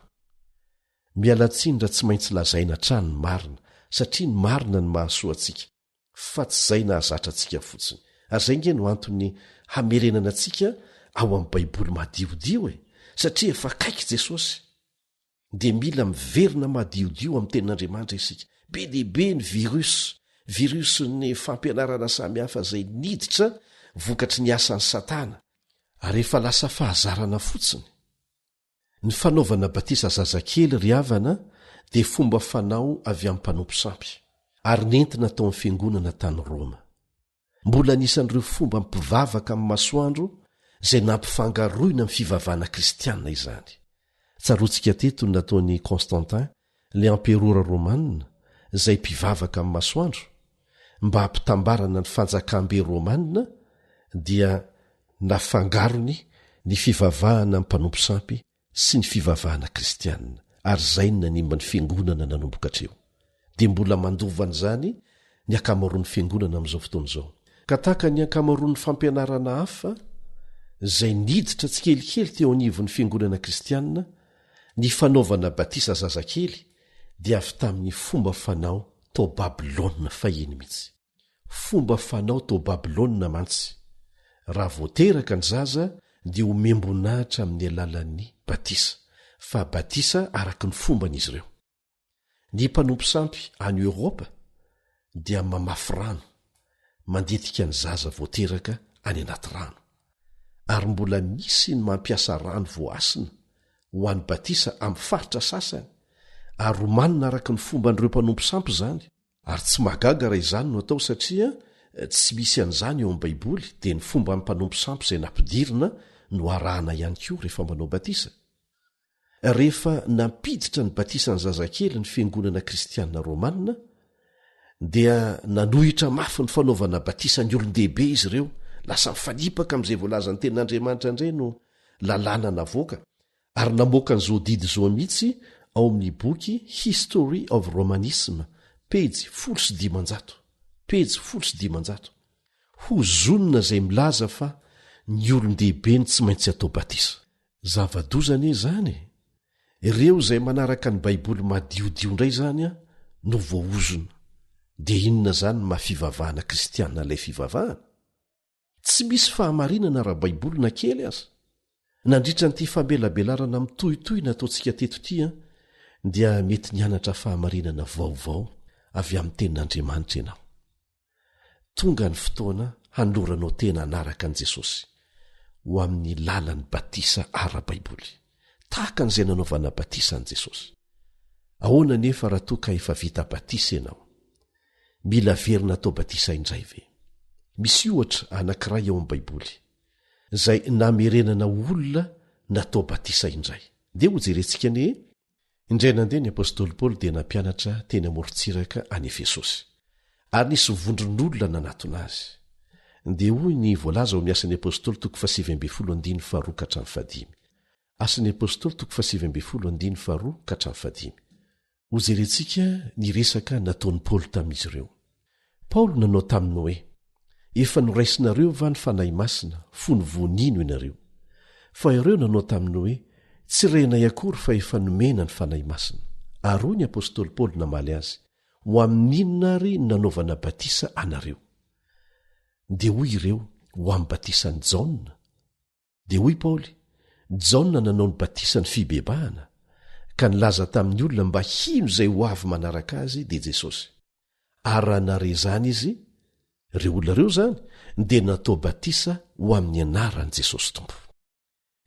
Miala tsiny raha tsy maintsy lazaina hatrany ny marina, satria ny marina no mahasoa antsika, fa tsy izay nahazatra antsika fotsiny. Ary izay ange no antony hamerenana antsika ao amin'ny Baiboly madiodio e! Satria efa akaiky Jesosy. dia mila miverina madiodio amin'ny tenin'Andriamanitra isika. Be dia be ny virus, virus-n'ny fampianarana samihafa izay niditra vokatry ny asan'i Satana, ary efa lasa fahazarana fotsiny. Ny fanaovana batisa zazakely ry havana dia fomba fanao avy amin'ny mpanompo sampy, ary nentina tao amin'ny fiangonana tany Roma. Mbola anisan'ireo fomba mpivavaka amin'ny masoandro izay nampifangaroina amin'ny fivavahana kristiana izany. Tsaroantsika teto ny nataon'i Constantin, ilay amperora romana, izay mpivavaka amin'ny masoandro, mba hampitambarana ny fanjakambe romana dia nafangarony ny fivavahana amin'ny mpanompo sampy sy ny fivavahana kristianina ary izay no nanimba ny fiangonana nanomboka hatreo. Dia mbola mandova an'izany ny ankamaroan'ny fiangonana amin'izao fotoana izao. Ka tahaka ny ankamaroan'ny fampianarana hafa izay niditra tsikelikely teo anivon'ny fiangonana kristianina, ny fanaovana batisa zazakely. dia avy tamin'ny fomba fanao tao Babylona fahiny mihitsy. Fomba fanao tao Babylona mantsy, raha vao teraka ny zaza dia omem-boninahitra amin'ny alalan'ny batisa, fa batisa araka ny fomban'izy ireo. Ny mpanompo sampy any Eoropa dia mamafy rano, mandetika ny zaza vao teraka any anaty rano. Ary mbola misy ny mampiasa rano voahasina ho an'ny batisa amin'ny faritra sasany, ary omanina araka ny fomban'ireo mpanompo sampy izany. Ary tsy mahagaga raha izany no atao satria tsy misy an'izany eo amin'ny Baiboly, dia ny fomban'ny mpanompo sampy izay nampidirina no arahana ihany koa rehefa manao batisa. Rehefa nampiditra ny batisan'ny zazakely ny fiangonana kristiana romana, dia nanohitra mafy ny fanaovana batisa ny olon-dehibe izy ireo. Lasa mifanipaka amin'izay voalazan'ny Tenin'Andriamanitra indray no lalàna navoaka. Ary namoaka an'izao didy izao mihitsy ao amin'ny boky History of Romanism, pejy 510, pejy 510. Hozonina izay milaza fa ny olon-dehibe no tsy maintsy atao batisa. Zava-doza anie izany e! Ireo izay manaraka ny Baiboly madiodio indray izany no voaozona. Dia inona izany ny maha fivavahana kristiana ilay fivavahana? Tsy misy fahamarinana ara-baiboly na kely aza. Nandritra an'ity famelabelarana mitohitohy nataontsika teto ity dia mety nianatra fahamarinana vaovao avy amin'ny Tenin'Andriamanitra ianao. Tonga ny fotoana hanoloranao tena hanaraka an'i Jesosy ho amin'ny lalan'ny batisa ara-baiboly, tahaka an'izay nanaovana batisa an'i Jesosy. Ahoana anefa raha toa ka efa vita batisa ianao? Mila averina atao batisa indray ve? Misy ohatra anankiray ao amin'ny Baiboly, izay namerenana olona natao batisa indray. Ndeha hojerentsika anie. Indray nandeha ny apostoly Paoly dia nampianatra teny amorontsiraka any Efesosy, ary nisy vondron'olona nanatona azy. Dia hoy ny voalaza ao amin'ny Asan'ny Apostoly toko fahasivy ambin'ny folo andininy faharoa ka hatramin'ny fahadimy. Asan'ny Apostoly toko fahasivy ambin'ny folo andininy faharoa ka hatramin'ny fahadimy. Hojerentsika ny resaka nataon'i Paoly tamin'izy ireo. Paoly nanao taminy hoe, Efa noraisinareo va ny Fanahy Masina fony vao nino ianareo? Fa ireo nanao taminy hoe, Tsy renay akory fa efa nomena ny Fanahy Masina. Ary hoy ny apostoly Paoly namaly azy, Ho amin'inona àry no nanaovana batisa anareo? Dia hoy ireo, Ho amin'ny batisan'i Jaona. Dia hoy Paoly, Jaona nanao ny batisan'ny fibebahana, ka nilaza tamin'ny olona mba hino izay ho avy manaraka azy, dia Jesosy. Ary raha nahare izany izy, ireo olona ireo izany, dia natao batisa ho amin'ny anaran'i Jesosy Tompo.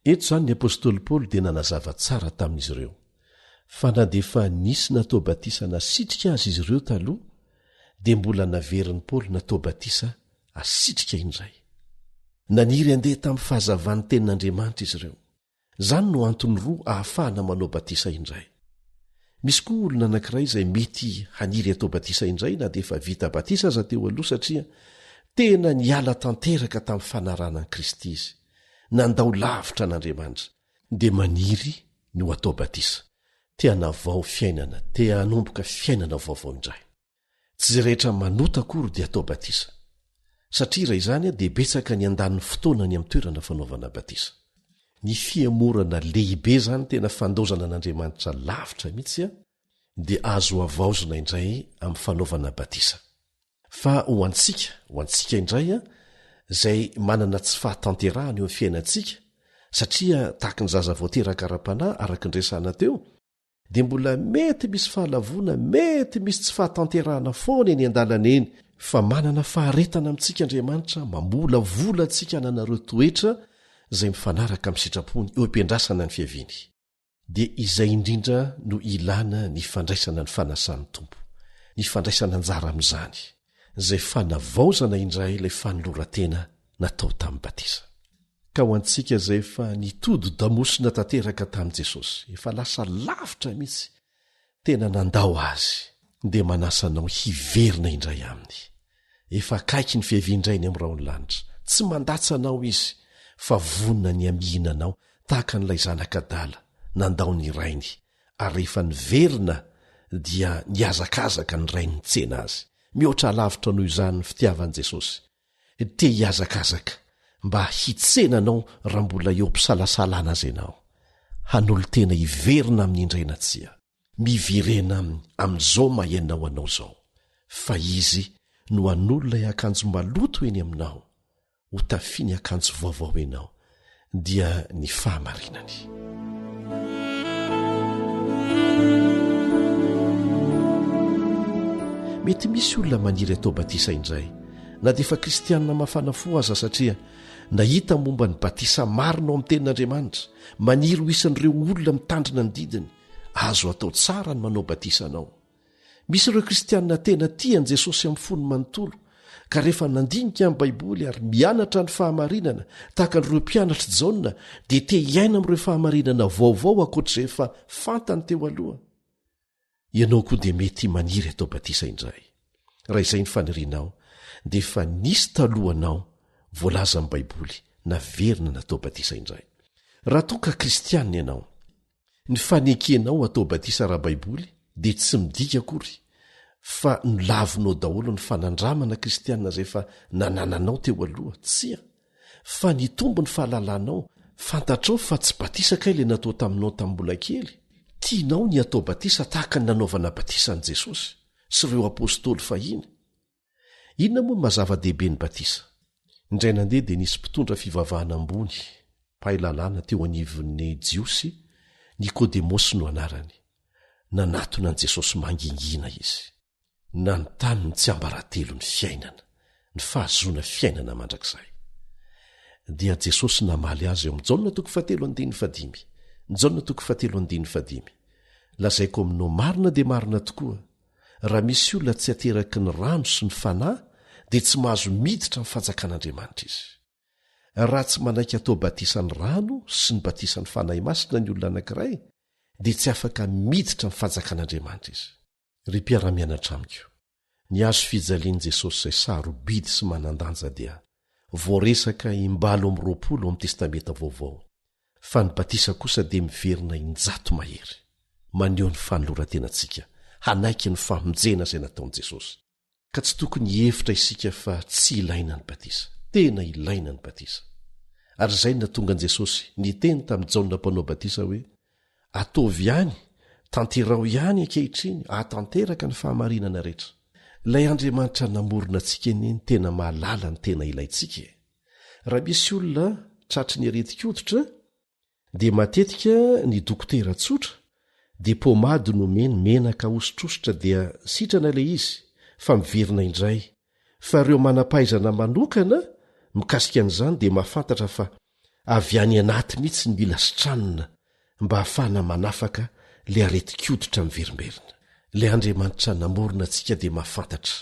Eto izany ny apostoly Paoly dia nanazava tsara tamin'izy ireo, fa na dia efa nisy natao batisa nasitrika aza izy ireo taloha, dia mbola naverin'i Paoly natao batisa asitrika indray. Naniry handeha tamin'ny fahazavan'ny Tenin'Andriamanitra izy ireo. Izany no antony roa ahafahana manao batisa indray. Misy koa olona anankiray izay mety haniry hatao batisa indray na dia efa vita batisa aza teo aloha satria tena niala tanteraka tamin'ny fanarahana an'i Kristy izy, nandao lavitra an'Andriamanitra, dia maniry ny ho atao batisa, te hanavao fiainana, te hanomboka fiainana vaovao indray. Tsy izay rehetra manota akory dia atao batisa. Satria raha izany dia betsaka ny handany fotoana any amin'ny toerana fanaovana batisa. Ny fihemorana lehibe izany tena fandaozana an'Andriamanitra lavitra mihitsy dia azo havaozina indray amin'ny fanaovana batisa. Fa ho antsika, ho antsika indray izay manana tsy fahatanterahana eo amin'ny fiainantsika, satria tahaky ny zaza vao teraka ara-panahy araka ny resahana teo, dia mbola mety misy fahalavoana, mety misy tsy fahatanterahana foana eny an-dalana eny, fa manana faharetana amintsika Andriamanitra, mamolavola antsika hanana ireo toetra izay mifanaraka amin'ny sitrapony eo am-piandrasana ny fiaviany. Dia izay indrindra no ilana ny fandraisana ny fanasan'ny Tompo, ny fandraisana anjara amin'izany, izay fanavaozana indray ilay fanoloran-tena natao tamin'ny batisa. Ka ho antsika izay efa nitodi-damosina tanteraka tamin'i Jesosy, efa lasa lavitra mihitsy, tena nandao Azy, dia manasa anao hiverina indray Aminy. Efa akaiky ny fiavian-dRainy amin'ny rahon'ny lanitra. Tsy mandatsa anao Izy, fa vonona ny hamihina anao tahaka an'ilay zanak'adala nandao ny rainy, ary rehefa niverina dia nihazakazaka ny rainy nitsena azy. Mihoatra lavitra noho izany ny fitiavan'i Jesosy. te hihazakazaka mba hitsena anao raha mbola eo am-pisalasalana aza ianao, hanolo-tena hiverina aminy indray na tsia. Miverena aminy amin'izao maha ianao anao izao, fa Izy no hanolo ilay akanjo maloto eny aminao, ho tafiany akanjo vaovao ianao, dia ny fahamarinany. Mety misy olona maniry atao batisa indray, na dia efa kristianina mafana fo aza, satria nahita momba ny batisa marina ao amin'ny Tenin'Andriamanitra, maniry ho isan'ireo olona mitandrina ny didiny. Azo atao tsara ny manao batisa anao. Misy ireo kristianina tena tia an'i Jesosy amin'ny fony manontolo, ka rehefa nandinika ny Baiboly ary mianatra ny fahamarinana tahaka an'ireo mpianatr'i Jaona, dia te hiaina amin'ireo fahamarinana vaovao ankoatr'izay efa fantany teo aloha. Ianao koa dia mety maniry hatao batisa indray. Raha izay ny fanirianao, dia efa nisy talohanao voalazan'ny Baiboly naverina natao batisa indray. Raha toa ka kristianina ianao, Ny fanekenao atao batisa ara-baiboly dia tsy midika akory fa nolavinao daholo ny fanandramana kristiana izay efa nanananao teo aloha. Tsia. Fa nitombo ny fahalalanao, fantatrao fa tsy batisa kay ilay natao taminao tamin'ny mbola kely. Tianao ny hatao batisa tahaka ny nanaovana batisa an'i Jesosy sy ireo apostoly fahiny. Inona moa no maha zava-dehibe ny batisa? Indray nandeha dia nisy mpitondra fivavahana ambony, mpahay lalàna teo anivon'ny Jiosy, Nikodemosy no anarany. Nanatona an'i Jesosy mangingina izy. Nanontany ny tsiambaratelon'ny fiainana, ny fahazoana fiainana mandrakizay. Dia Jesosy namaly azy ao amin'ny Jaona toko fahatelo andininy fahadimy. Jaona toko fahatelo andininy fahadimy. Lazaiko aminao marina dia marina tokoa, Raha misy olona tsy ateraky ny rano sy ny Fanahy dia tsy mahazo miditra amin'ny fanjakan'Andriamanitra izy. Raha tsy manaiky atao batisan'ny rano sy ny batisan'ny Fanahy Masina ny olona anankiray dia tsy afaka miditra amin'ny fanjakan'Andriamanitra izy. Ry mpiara-mianatra amiko, ny hazo fijalian'i Jesosy izay sarobidy sy manan-danja dia voaresaka imbalo 22 ao amin'ny Testamenta Vaovao, fa ny batisa kosa dia miverina injato mahery, maneho ny fanoloran-tenantsika hanaiky ny famonjena izay nataon'i Jesosy. Ka tsy tokony hihevitra isika fa tsy ilaina ny batisa. Tena ilaina ny batisa. Ary izay no nahatonga an'i Jesosy niteny tamin'i Jaona Mpanao Batisa hoe, Ataovy ihany, tanteraho ihany ankehitriny, hahatanteraka ny fahamarinana rehetra. Ilay Andriamanitra namorona antsika anie no tena mahalala ny tena ilaintsika e! Raha misy olona tratry ny aretin-koditra dia matetika ny dokotera tsotra dia pomady no omeny menaka ahosotrosotra dia sitrana ilay izy fa miverina indray fa ireo manam-pahaizana manokana mikasika an'izany dia mahafantatra fa avy any anaty mihitsy ny mila sitranina mba hahafahana manafaka ilay aretin-koditra miverimberina. Ilay Andriamanitra namorona antsika dia mahafantatra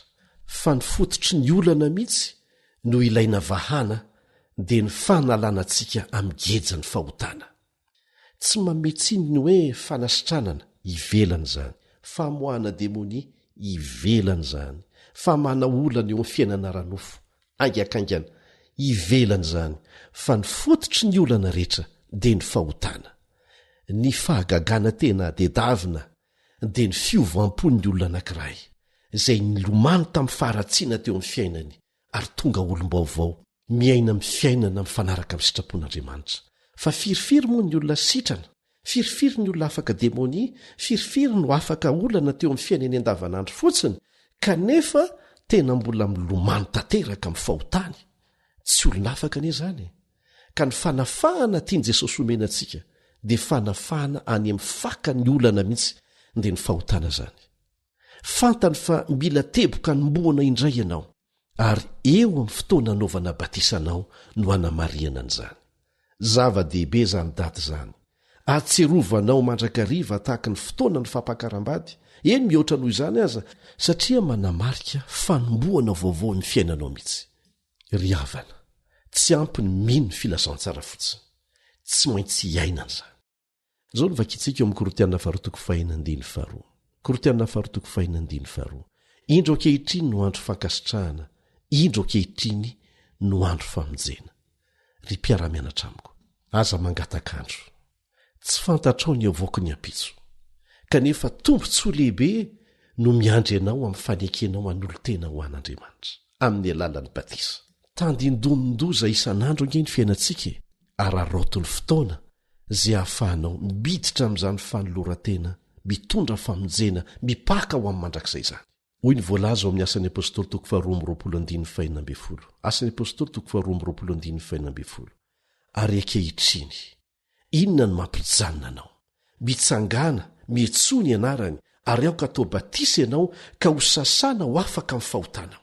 fa ny fototry ny olana mihitsy no ilaina vahana dia ny fanalana antsika amin'ny gejan'ny fahotana. Tsy manome tsiny ny hoe fanasitranana, ivelany izany, famoahana demonia, ivelany izany, famahana olana eo amin'ny fiainana ara-nofo, haingankaingana, ivelany izany, fa ny fototry ny olana rehetra dia ny fahotana. Ny fahagagana tena dedavina dia ny fiovam-pon'ny olona anankiray, izay nilomano tamin'ny faharatsiana teo amin'ny fiainany ary tonga olom-baovao, miaina amin'ny fiainana mifanaraka amin'ny sitrapon'Andriamanitra. Fa firifiry moa ny olona sitrana, firifiry ny olona afaka demonia, firifiry no afaka olana teo amin'ny fiainany andavanandro fotsiny, kanefa tena mbola milomano tanteraka amin'ny fahotany. Tsy olona afaka anie izany e! Ka ny fanafahana tian'i Jesosy homena antsika dia fanafahana any amin'ny fakan'ny olana mihitsy, dia ny fahotana izany. Fantany fa mila teboka anombohana indray ianao, ary eo amin'ny fotoana anaovana batisa anao no anamarihana an'izany. Zava-dehibe izany daty izany. Ahatsiarovanao mandrakariva tahaka ny fotoanan'ny fampakaram-bady, eny mihoatra noho izany aza, satria manamarika fanombohana vaovao ny fiainanao mihitsy. Ry havana, tsy ampy ny mino ny filazantsara fotsiny. Tsy maintsy iainana izany. Izao no vakintsika eo amin'ny Korintiana faharoa toko fahena andininy faharoa. Korintiana faharoa toko fahena andininy faharoa. Indro ankehitriny no andro fankasitrahana, indro ankehitriny no andro famonjena. Ry mpiara-mianatra amiko, aza mangataka andro. Tsy fantatrao ny avoaky ny ampitso. Kanefa tombontsoa lehibe no miandry anao amin'ny fanekenao hanolo-tena ho an'Andriamanitra, amin'ny alalan'ny batisa. Tandindomin-doza isan'andro ange ny fiainantsika e! Araraoty ny fotoana izay ahafahanao miditra amin'izany fanoloran-tena. Mitondra famonjena mipaka ho amin'ny mandrakizay izany. Hoy ny voalaza ao amin'ny Asan'ny Apostoly toko faharoa amby roapolo andininy fahenina ambin'ny folo. Asan'ny Apostoly toko faharoa amby roapolo andininy fahenina ambin'ny folo. Ary ankehitriny, inona no mampijanona anao? Mitsangàna, miantsoa ny anarany, ary aoka hatao batisa ianao ka ho sasana ho afaka amin'ny fahotanao.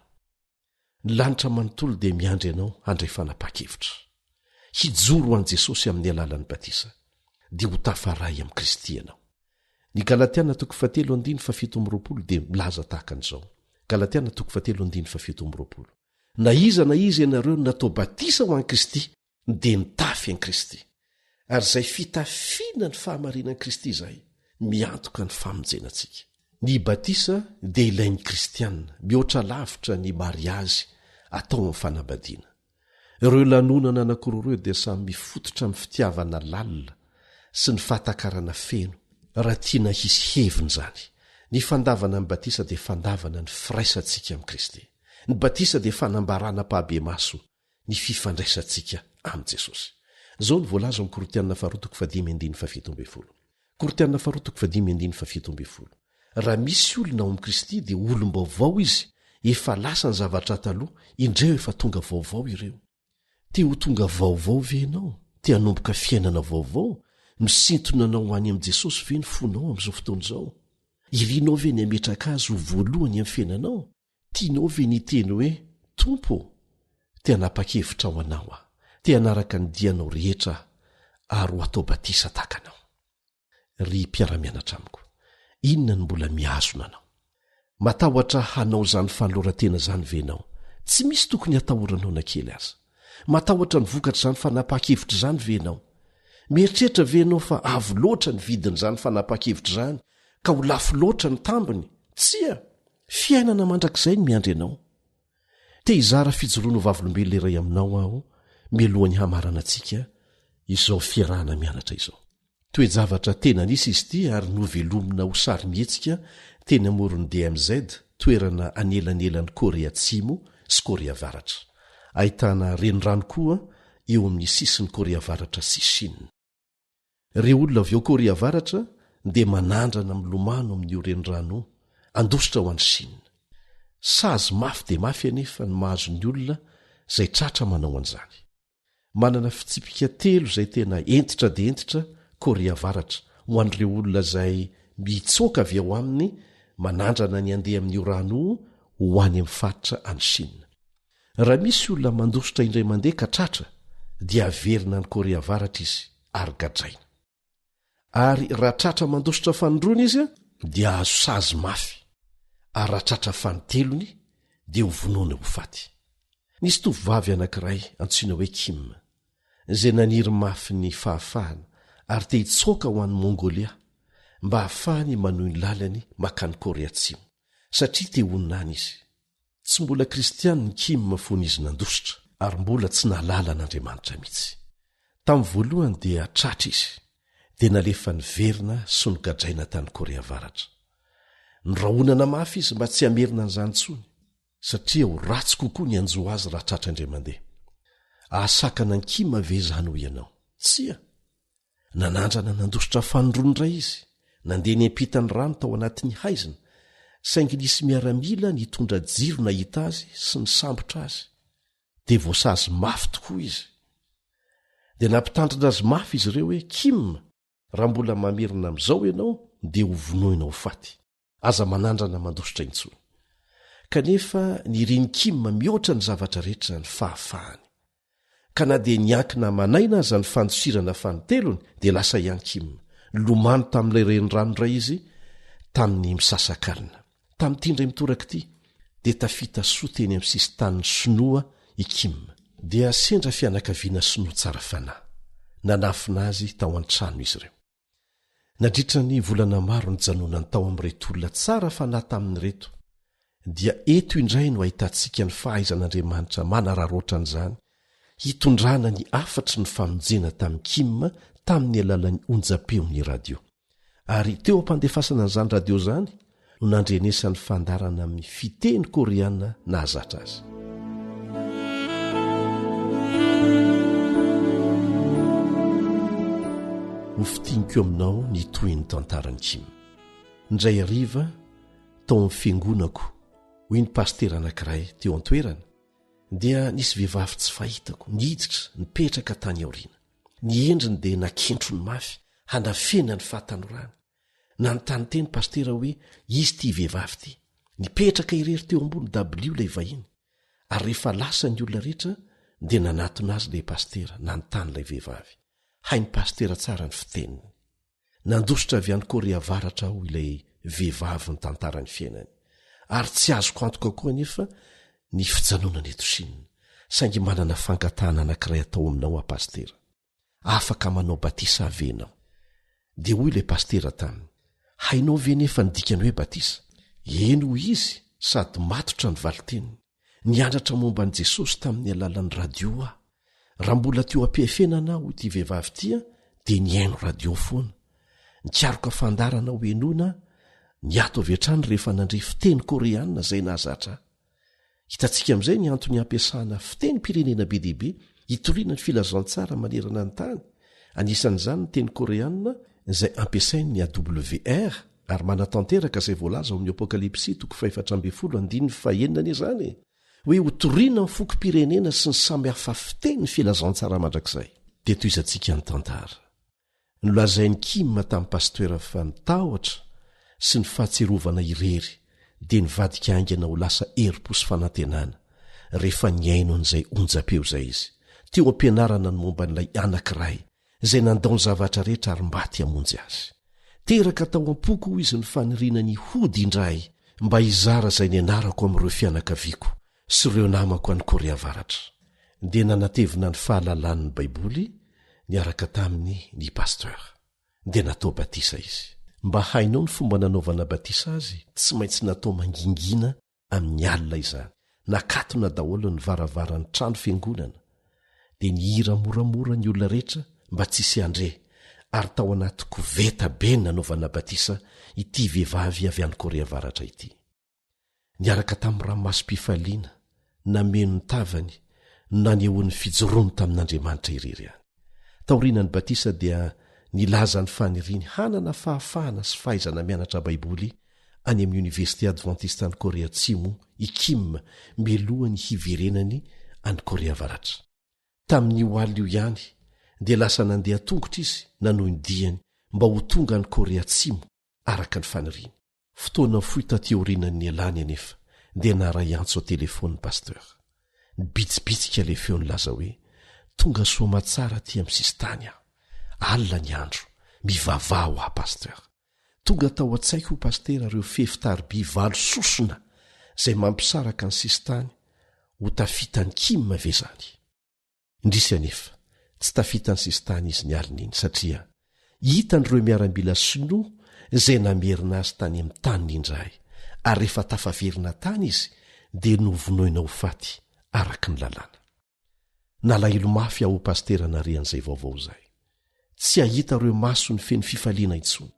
Ny lanitra manontolo dia miandry anao handray fanapahan-kevitra. Hijoro ho an'i Jesosy amin'ny alalan'ny batisa, dia ho tafaray amin'i Kristy ianao. Ny Galatiana toko fahatelo andininy fahafito amby roapolo dia milaza tahaka an'izao, Galatiana toko fahatelo andininy fahafito amby roapolo, Na iza na iza ianareo no natao batisa ho an'i Kristy, dia nitafy an'i Kristy. Ary izay fitafiana ny fahamarinan'i Kristy izay, miantoka ny famonjena antsika. Ny batisa dia ilain'ny kristiana, mihoatra lavitra ny mariazy atao amin'ny fanambadiana. Ireo lanonana anankiroa ireo dia samy mifototra amin'ny fitiavana lalina sy ny fahatakarana feno, raha tiana hisy heviny izany. Ny fandavana ny batisa dia fandavana ny firaisantsika amin'i Kristy. Ny batisa dia fanambarana ampahibemaso ny fifandraisantsika amin'i Jesosy. Izao no voalaza ao amin'ny Korintiana faharoa toko fahadimy andininy fahafito ambin'ny folo. Korintiana faharoa toko fahadimy andininy fahafito ambin'ny folo. Raha misy olona ao amin'i Kristy dia olom-baovao izy, efa lasa ny zavatra taloha, indreo efa tonga vaovao ireo. Te ho tonga vaovao ve ianao? Te hanomboka fiainana vaovao? Misintona anao ho any amin'i Jesosy ve ny fonao amin'izao fotoana izao? Irinao ve ny hametraka Azy ho voalohany amin'ny fiainanao? Tianao ve ny hiteny hoe, Tompo ô, te hanapa-kevitra ho Anao aho, te hanaraka ny dianao rehetra aho, ary ho atao batisa tahaka Anao? Ry mpiara-mianatra amiko, inona no mbola mihazona anao? Matahotra hanao izany fanoloran-tena izany ve ianao? Tsy misy tokony hatahoranao na kely aza. Matahotra ny vokatr'izany fanapahan-kevitra izany ve ianao? Mieritreritra ve ianao fa avo loatra ny vidin'izany fanapahan-kevitra izany ka ho lafo loatra ny tambiny? Tsia! Fiainana mandrakizay no miandry anao. Te hizara fijoroana ho vavolombelona iray aminao aho mialohan'ny hamaranantsika izao fiarahana mianatra izao. Toe-javatra tena nisy izy ity ary novelomina ho sarimihetsika teny amoron'ny DMZ, toerana anelanelan'i Korea Atsimo sy Korea Avaratra. Ahitana renirano koa eo amin'ny sisin'i Korea Avaratra sy Chine. Ireo olona avy ao Korea Avaratra dia manandrana milomano amin'io renirano io, handositra ho any Chine. Sazy mafy dia mafy anefa ny mahazo ny olona izay tratra manao an'izany. Manana fitsipika telo izay tena hentitra dia hentitra Korea Avaratra ho an'ireo olona izay mitsoaka avy ao aminy manandrana ny handeha amin'io rano io ho any amin'ny faritra any Chine. Raha misy olona mandositra indray mandeha ka tratra dia averina any Korea Avaratra izy ary gadraina. Ary raha tratra mandositra fanindroany izy dia azo sazy mafy ary raha tratra fanintelony dia ho vonoina ho faty. Nisy tovovavy anankiray antsoina hoe Kim izay naniry mafy ny fahafahana ary te hitsoaka ho any Mongolia mba hahafahany manohy ny lalany makany Korea Atsimo satria te honina any izy. Tsy mbola kristiana i Kim fony izy nandositra ary mbola tsy nahalala an'Andriamanitra mihitsy. Tamin'ny voalohany dia tratra izy, dia nalefa niverina sy nogadraina tany Korea Avaratra. Norahonana mafy izy mba tsy hamerina an'izany intsony, satria ho ratsy kokoa ny hanjo azy raha tratra indray mandeha. Hahasakana an'i Kim ve izany hoy ianao? Tsia! Nanandrana nandositra fanindroany indray izy, nandeha niampita ny rano tao anatin'ny haizina, saingy nisy miaramila nitondra jiro nahita azy sy nisambotra azy. Dia voasazy mafy tokoa izy. Dia nampitandrina azy mafy izy ireo hoe, Kim, raha mbola mamerina amin'izao ianao dia ho vonoina ho faty. Aza manandrana mandositra intsony. Kanefa nirin'i Kim mihoatra ny zavatra rehetra ny fahafahany. Ka na dia niankina aman'aina aza ny fandosirana fanintelony dia lasa ihany Kim. Nilomano tamin'ilay renirano indray izy tamin'ny misasakalina. Tamin'ity indray mitoraka ity dia tafita soa teny amin'ny sisin-tanin'ny Sinoa i Kim. Dia sendra fianakaviana sinoa tsara fanahy. Nanafina azy tao an-trano izy ireo. Nandritra ny volana maro nijanonany tao amin'ireto olona tsara fanahy taminy ireto, dia eto indray no ahitantsika ny fahaizan'Andriamanitra manararaotra an'izany hitondrana ny hafatry ny famonjena tamin'i Kim tamin'ny alalan'ny onjam-peon'ny radio. Ary teo am-pandefasana an'izany radio izany no nandrenesany fandaharana amin'ny fiteny koreana nahazatra azy. Ho fintiniko aminao ny tohin'ny tantaran'i Kim. Indray hariva, tao amin'ny fiangonako, hoy ny pasitera anankiray teo an-toerana, dia nisy vehivavy tsy fahitako niditra nipetraka tany aoriana. Ny endriny dia nakentrony mafy hanafena ny fahatanorany. Nanontany teny pasitera hoe izy ity vehivavy ity. Nipetraka irery teo ambony dabilio ilay vahiny. Ary rehefa lasa ny olona rehetra dia nanatona azy ilay pasitera nanontany ilay vehivavy. Hain'ny pasitera tsara ny fiteniny. Nandositra avy any Korea Avaratra aho ilay vehivavy nitantara ny fiainany. Ary tsy azoko antoka koa anefa ny fijanonana eto Chine. Saingy manana fangatahana anankiray atao aminao aho pasitera. Afaka manao batisa ve ianao? Dia hoy ilay pasitera taminy, Hainao ve nefa ny dikany hoe batisa? Eny hoy izy sady matotra ny valin-teniny. Nianatra momba an'i Jesosy tamin'ny alalan'ny radio aho. Raha mbola teo am-piafenana aho, hoy ity vehivavy ity, dia nihaino radio foana. Nikaroka fandaharana hohenoina aho, niato avy hatrany rehefa nandre fiteny koreanina izay nahazatra ahy. Hitantsika amin'izay ny antony ampiasana fitenim-pirenena be dia be hitoriana ny filazantsara manerana ny tany, anisan'izany ny teny koreanina izay ampiasain'ny AWR ary manatanteraka izay voalaza ao amin'ny Apokalypsy toko fahefatra ambin'ny folo andininy fahenina anie izany e! hoe hotorina amin'ny fokom-pirenena sy ny samy hafa fiteny ny filazantsara mandrakizay. Dia tohizantsika ny tantara. Nolazain'i Kim tamin'ny pasitera fa ny tahotra sy ny fahatsiarovana irery dia nivadika haingana ho lasa herim-po sy fanantenana rehefa nihaino an'izay onjam-peo izay izy, teo am-pianarana ny momba an'ilay anankiray izay nandao ny zavatra rehetra ary maty hamonjy azy. Teraka tao am-poko hoy izy ny faniriana ny hody indray mba hizara izay nianarako amin'ireo fianakaviako sy ireo namako any Korea Avaratra, dia nanatevina ny fahalalany ny Baiboly niaraka taminy ny pasteur. Dia natao batisa izy. Mba hainao ny fomba nanaovana batisa azy? Tsy maintsy natao mangingina amin'ny alina izany. Nakatona daholo ny varavaran'ny trano fiangonana. Dia nihira moramora ny olona rehetra mba tsy hisy handre, ary tao anaty koveta be ny nanaovana batisa ity vehivavy avy any Korea Avaratra ity. Niaraka tamin'ny ranomasom-pifaliana nameno ny tavany no nanehoany ny fijoroany tamin'Andriamanitra irery ihany. Taorian'ny batisa dia nilaza ny faniriany hanana fahafahana sy fahaizana mianatra Baiboly any amin'ny Oniversite Advantista any Korea Atsimo i Kim mialohan'ny hiverenany any Korea Avaratra. Tamin'io alina io ihany dia lasa nandeha an-tongotra izy nanohy ny diany mba ho tonga any Korea Atsimo araka ny faniriany. Fotoana fohy taty aorianan'ny nialany anefa dia naharay antso an-telefaonina ny pasteur. Nibitsibitsika ilay feo nilaza hoe, Tonga soamatsara aty amin'ny sisintany aho. Alina ny andro. Mivavaha ho ahy pasteur. Tonga tao an-tsaiko hoy pasitera ireo fefy tariby valo sosona izay mampisaraka ny sisintany, ho tafitan'i Kim ve izany? Indrisy anefa, tsy tafita ny sisintany izy ny alin'iny satria hitan'ireo miaramila sinoa izay namerina azy tany amin'ny taniny indray ary rehefa tafaverina tany izy dia novonoina ho faty araka ny lalàna. Nalahelo mafy aho pasitera nare an'izay vaovao izay. Tsy hahita ireo masony feno fifaliana intsony.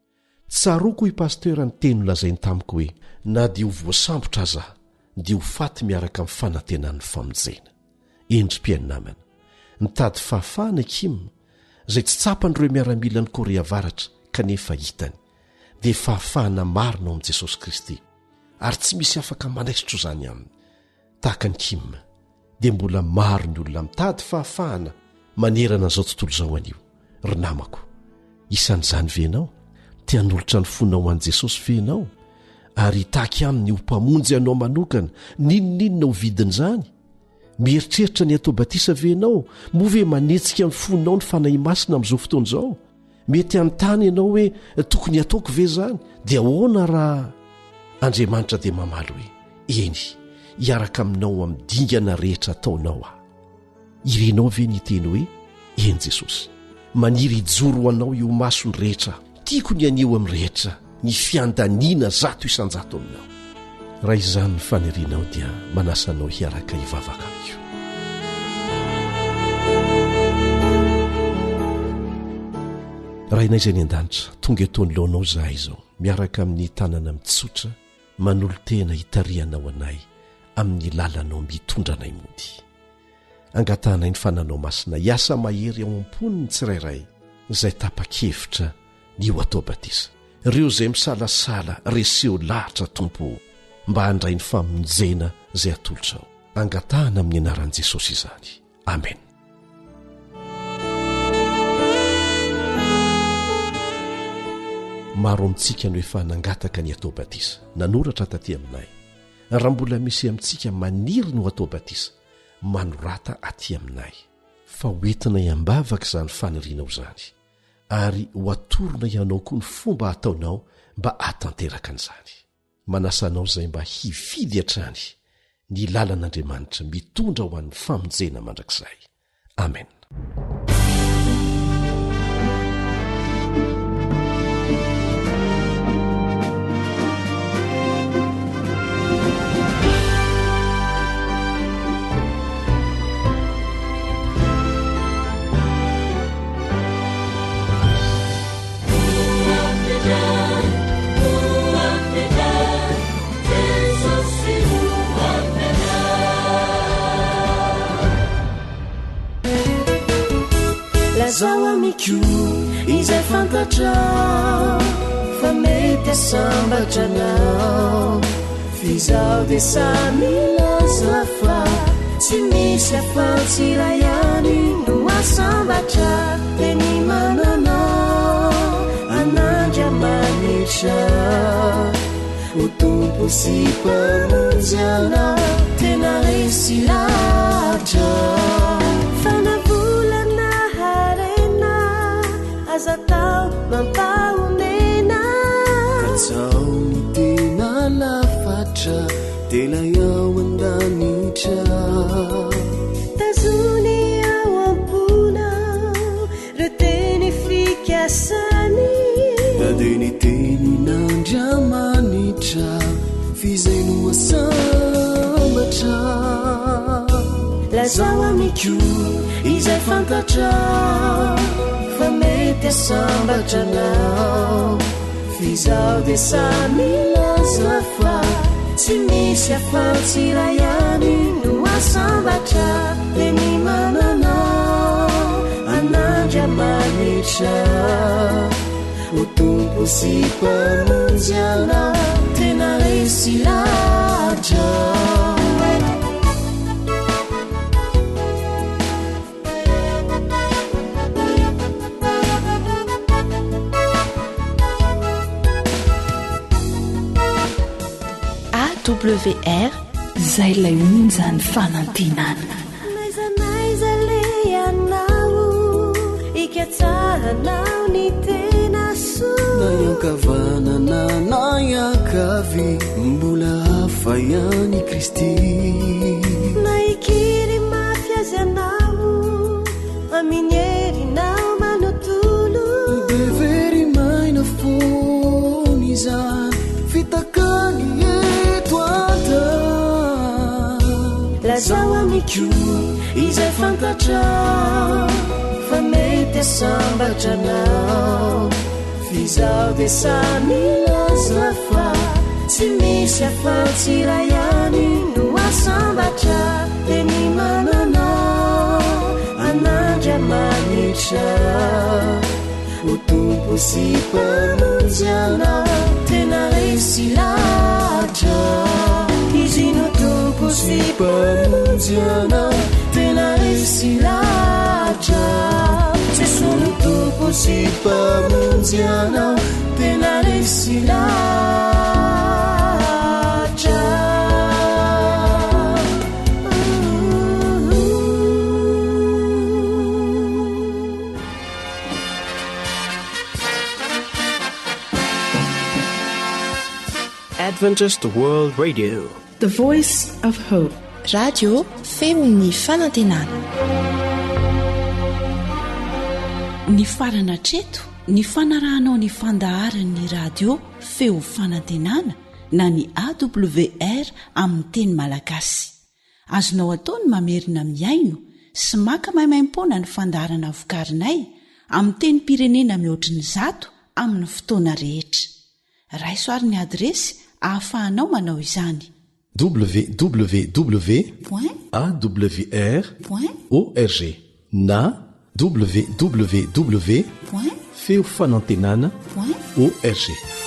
Tsaroako hoy Pasteur ny teny nolazainy tamiko hoe na dia ho voasambotra aza aho dia ho faty miaraka amin'ny fanantenan'ny famonjena. Eny ry mpihaino namana. Nitady fahafahana i Kim, izay tsy tsapan'ireo miaramilan'i Korea Avaratra kanefa hitany, dia fahafahana marina ao amin'i Jesosy Kristy, ary tsy misy afaka manaisotra izany aminy. Tahaka an'i Kim, dia mbola maro ny olona mitady fahafahana manerana an'izao tontolo izao anio. Ry namako, isan'izany ve ianao? Te hanolotra ny fonao ho an'i Jesosy ve ianao? Ary hitaky aminy ho Mpamonjy anao manokana, n'inon'inona ho vidin'izany? Mieritreritra ny hatao batisa ve ianao? Moa ve manetsika ny fonao ny Fanahy Masina amin'izao fotoana izao? Mety hanontany ianao hoe tokony hataoko ve izany? Dia ahoana raha Andriamanitra dia mamaly hoe eny, hiaraka aminao amin'ny dingana rehetra ataonao aho. Irinao ve ny hiteny hoe eny Jesosy? Maniry hijoro ho anao eo imason'ny rehetra aho. Tiako ny haneho amin'ny rehetra ny fiandaniana 100% aminao. Raha izany ny fanirianao dia manasa anao hiaraka hivavaka amiko. Rainay izay any an-danitra, tonga eto anoloanao izahay izao, miaraka amin'ny tanana mitsotra, manolo-tena hitarihanao anay amin'ny lalanao mitondra anay mody. Angatahanay ny Fananao Masina hiasa mahery ao am-pon'ny tsirairay izay tapa-kevitra ny ho atao batisa. Ireo izay misalasala, reseho lahatra, Tompo ô, mba handray ny famonjena izay atolotrao. Angatahana amin'ny anaran'i Jesosy izany. Amen. Maro amintsika no efa nangataka ny hatao batisa, nanoratra taty aminay. Raha mbola misy amintsika maniry ny ho atao batisa, manorata aty aminay, fa ho entinay am-bavaka izany fanirianao izany, ary ho atoronay anao koa ny fomba hataonao mba hahatanteraka an'izany. Manasa anao izay mba hifidy hatrany ny lalan'Andriamanitra mitondra ho an'ny famonjena mandrakizay. Amen. Lazao amiko izay fantatrao fa mety asambatra anao f'izaho dia samy milaza fa tsy misy afa-tsy iray ihany no asambatra dia ny manana an'Andriamanitra ho Tompo sy Mpamonjy anao tena resy lahatra fa na vola na harena aza atao mampahonena Katsaho ny tena lafatra dia ilay ao an-danitra Tazony ao am-ponao ireo teny fikasany Dia ny tenin'Andriamanitra f'izay no asambatra Lazao amiko izay fantatrao fa mety asambatra anao F'izaho dia samy milaza fa tsy misy afa-tsy iray ihany no asambatra dia ny manana an'Andriamanitra ho Tompo sy Mpamonjy anao tena resy lahatra. AWR Izay ilay onjan'ny fanantenana. N'aiza n'aiza alehanao, ikatsahanao ny tena soa. Na hiankavanana na hiankavia, mbola hafa ihany i Kristy. Na hikiry mafy aza ianao, amin'ny herinao manontolo. Dia very maina foana izany fitakany eto an-tany. Lazao amiko izay fantatrao fa mety hasambatra anao. F'izaho dia sahy milaza fa tsy misy afa-tsy iray ihany no hasambatra dia ny manana an'Andriamanitra ho Tompo sy Mpamonjy anao tena resy lahatra. Izy no Tompo sy Mpamonjy anao tena resy lahatra. Jesoa no Tompo sy Mpamonjy anao tena resy lahatra. Adventist World Radio. The Voice of Hope. Radio feon'ny fanantenana. Nifarana hatreto ny fanarahanao ny fandaharan'ny radio feo fanantenana na ny AWR amin'ny teny malagasy. Azonao atao ny mamerina mihaino sy maka maimaimpoana ny fandaharana vokarinay amin'ny tenim-pirenena mihoatry ny zato amin'ny fotoana rehetra. Raiso ary ny adiresy ahafahanao manao izany. Www. Point. Point. Awr. Org na www. Point. Feo Fanantenana point org.